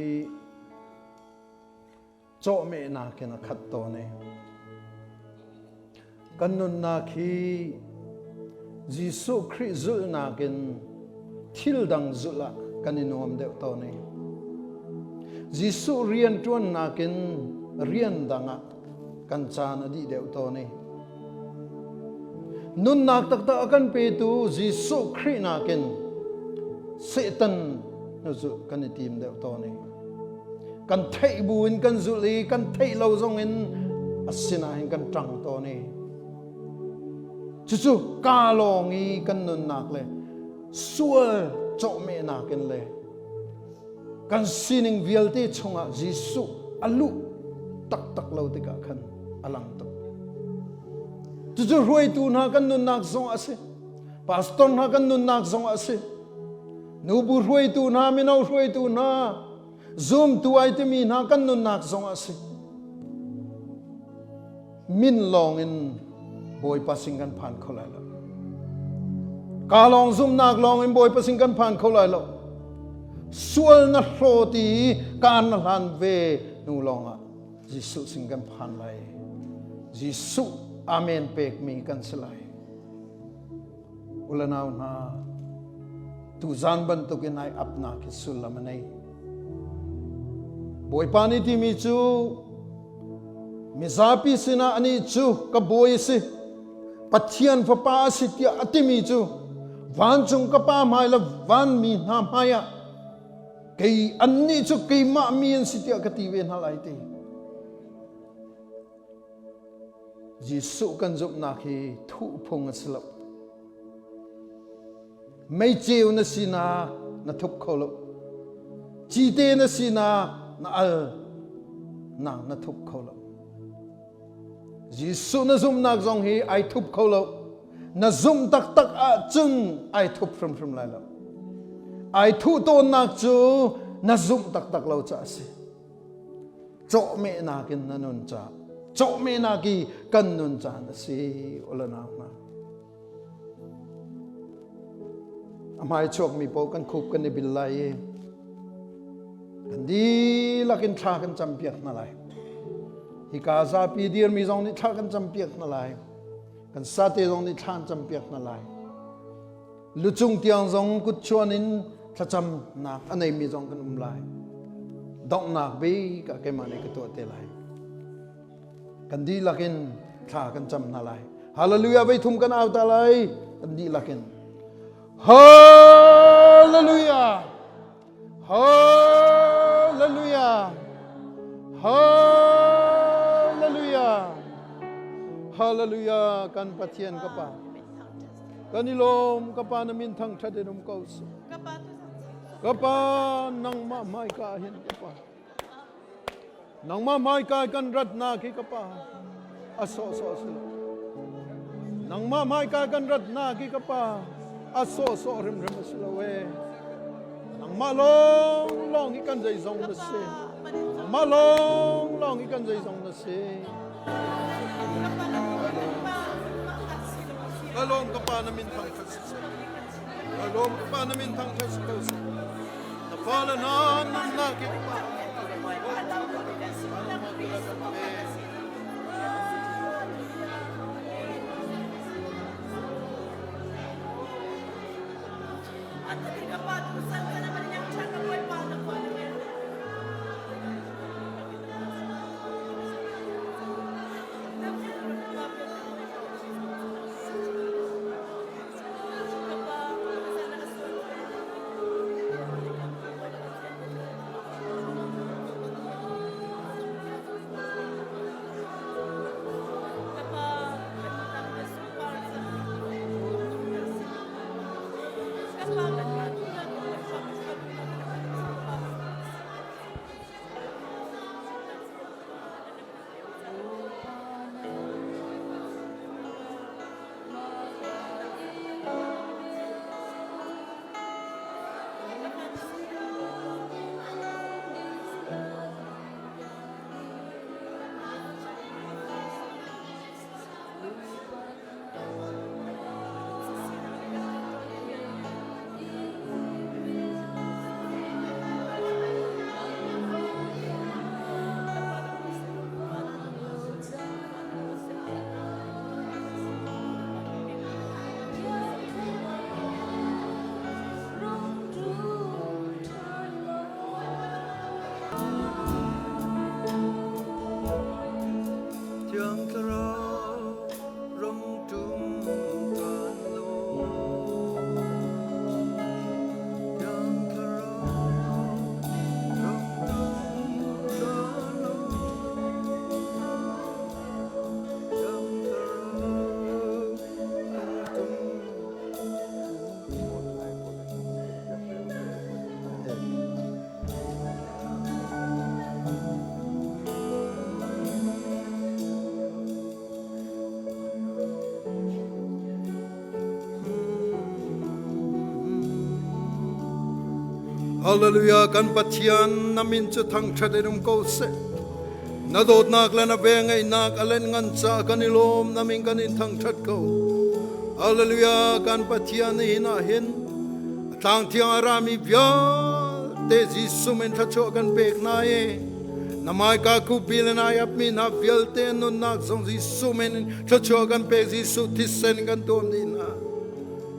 cawhmehnak in a khat tawn i kan nunnak hi Jesuh Khrih zulhnak in thil dang zulh ah kan i nuam deuh tawn i Jesuh rian ṭuannak in rian dang ah kan caan a dih deuh tawn i nunnak taktak a kan petu Jesuh Khrih nakin Satan nu zulh kan i tim deuh tawn i kan theih bu in kan zulh i kan theih lo zong in a sinah hin kan ṭang tawn i cucu ka lawng i kan nunnak le sual cawhmehnak in le kan sining vialte chungah Jesuh a luh taktak lo tikah khan a lang tuk. Cucu hruaitu hna kan nunnak zong a si. Pastor hna kan nunnak zong a si. Nubu hruaitu hna, mino hruaitu hna, zumtu ai timi hna kan nunnak zong a si. Min lawng in Bawipa sin kan phan kho lai lo. Ka lawng zumnak lawng in Bawipa sin kan phan kho lai lo. Sual na hlaw ti kaan na hlan ve hnu lawng ah Jesuh sin kan phan lai. Jesuh amen pekmi kan si lai. Ulanau hna, tuzan bantukin ai apnak hi sullam a nei. Bawipa nih timi cu mizapi sinah anih cu ka bawi a si, Pathian fapa a si tiah a timi cu vancung ka pa hmai le vanmi hna hmai ah kei annih cu keimah mi an si tiah ka ti ve hna lai ti. Jesuh kan zumhnak hi thuh phung a si lo. Meiceu na sinak na thup kho lo. Cite na sinak na al nak na thup kho lo. Jesuh na zumhnak zong hi ai thup kho lo. Na zumh taktak ahcun ai thup hrimhrim lai lo. Ai thuh tawnnak cu na zumh taktak lo caah a si. Cawhmehnak in na nun caah cawhmehnak i kan nun caan a si ulanau hna. A hmai chuakmi paoh kan khup kan i bil lai i kan dihlak in thla kan campiak hna lai. Hika zapi dirmi zong nih thla kan campiak hna lai. Kan sate zong nih thla an campiak hna lai. Lucung tiang zong kutchuan in thlacamnak a neimi zong kan um lai. Donghnak bik ah keimah nih ka tuah te lai. Kan dihlak in thla kan cam hna lai. Hallelujah vei thum kan au ta lai. Kan dihlak in. Hallelujah! Hallelujah! Hallelujah! Hallelujah! Kan Pathian ka Pa. Kan i lawm ka Pa na min thangṭhat in um ko seh. Ka Pa nangmah hmaika hin ka Pa. Nangmah hmaika kan ratnak hi ka Pa a sawhsawh si lo. Nangmah hmaika kan ratnak hi ka Pa a sawhsawh hrimhrim a si lo ee. Nangmah lawng lawng hi kan zeizong na si. Nangmah lawng lawng hi kan zeizong na si. Ka lawm ka Pa na min thangṭhat si seh. Ka lawm ka Pa na min thangṭhat si ko seh. Na fale hna nunnak hi ka Pa. Thiang Thlarau rung ṭum ṭhan law, Thiang Thlarau rung ṭum ṭhan law, Thiang Thlarau rung ṭum. Hallelujah kan Pathian na min cu thangṭhat in um ko seh. Na dawtnak le na vengeihnak a len ngan ca kan i lawm na min kan in thangṭhat ko. Hallelujah kan Pathian nihin ah hin tlang thiang a rami vialte Jesuh min thluachuah kan pek hna i na hmaika khupi le nai apmi hna vialte nunnak zong Jesuh min in thluachuah kan pek Jesuh thisen kan tuam dih hna.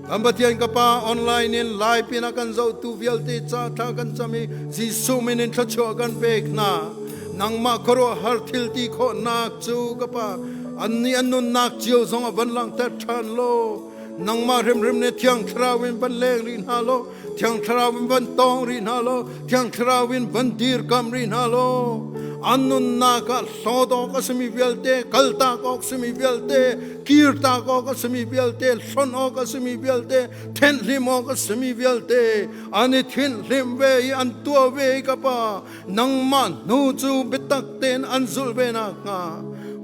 Kan Pathian ka Pa online in live in a kan zohtu vialte ca thla kan cam i Jesuh min in thluachuah kan pek hna. Nangmah khuaruahhar thil ti khawhnak cu ka Pa annih an nunnak cio zong a van langhter ṭhan law nangmah hrimhrim nih Thiang Thlarau in van leng rih hna law Thiang Thlarau in van tawng rih hna law Thiang Thlarau in van dirkam rih hna law an nunnak ah hlawt awk a simi vialte kaltak awk simi vialte kirtak awk a simi vialte hlonh awk a simi vialte thenhlim awk a simi vialte an i thinhlim ve i an tuah ve i ka pa nangmah hnu cu biatak tein an zulh ve nakhnga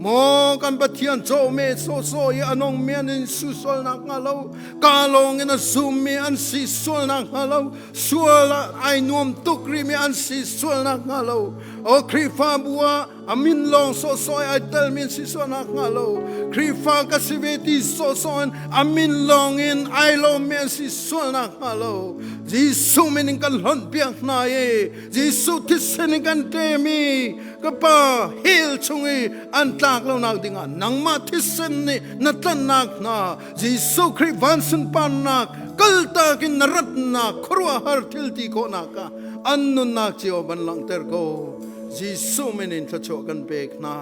maw kan Pathian cawhme sawhsawh i a nungmi an in su sual nakhnga lo ka lawng in a zummi an si sual nakhnga lo sual ah ai nuam tuk rihmi an si sual nakhnga lo o Khrihfabu ah a min lawng sawhsawh ai telmi an si sual nakhnga lo Khrihfa ka si ve ti sawhsawh in a min lawng in ai lawmmi an si sual nakhnga lo Jesuh min in kan hlonh piak hna i Jesuh thisen in kan ṭem i ka Pa hell chung i an tlak lonak dingah nangmah thisen nih na tlanhnak hna Jesuh Khrih van sunparnak kaltak in na ratnak khuaruahhar thil ti khawhnak ah an nunnak cio van langhter ko. Jesuh min in thluachuah kan pek hna.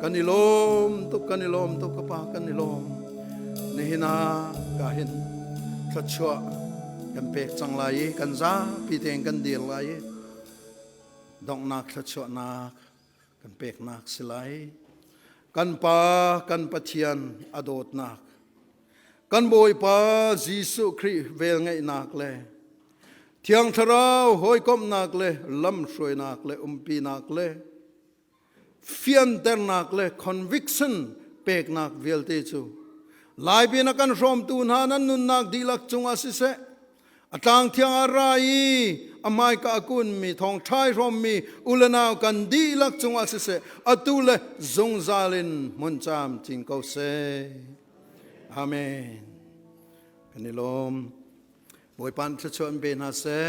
Kan i lawm tuk, kan i lawm tuk ka Pa, kan i lawm. Nihin ah ka hin thluachuah kan pek cang lai i kan zapi tein kan dir lai i donghnak thluachuahnak kan peknak si lai. Kan Pa, kan Pathian a dawtnak, kan Bawipa Jesuh Khrih velngeihnak le Thiang Thlarau hawikomhnak le lamhruainak le umpinak le fianternak le conviction peknak vialte cu Laipi na kan hrawmtu hna nan nunnak dihlak cungah siseh a tlang thiang ah ra i a hmaika a kunmi thawngṭha i hrawmmi u le nau kan dihlak cungah siseh atu le zungzal in hmun caam cin ko seh. Amen. Kan i lawm. Bawipa thluachuah in pe hna seh.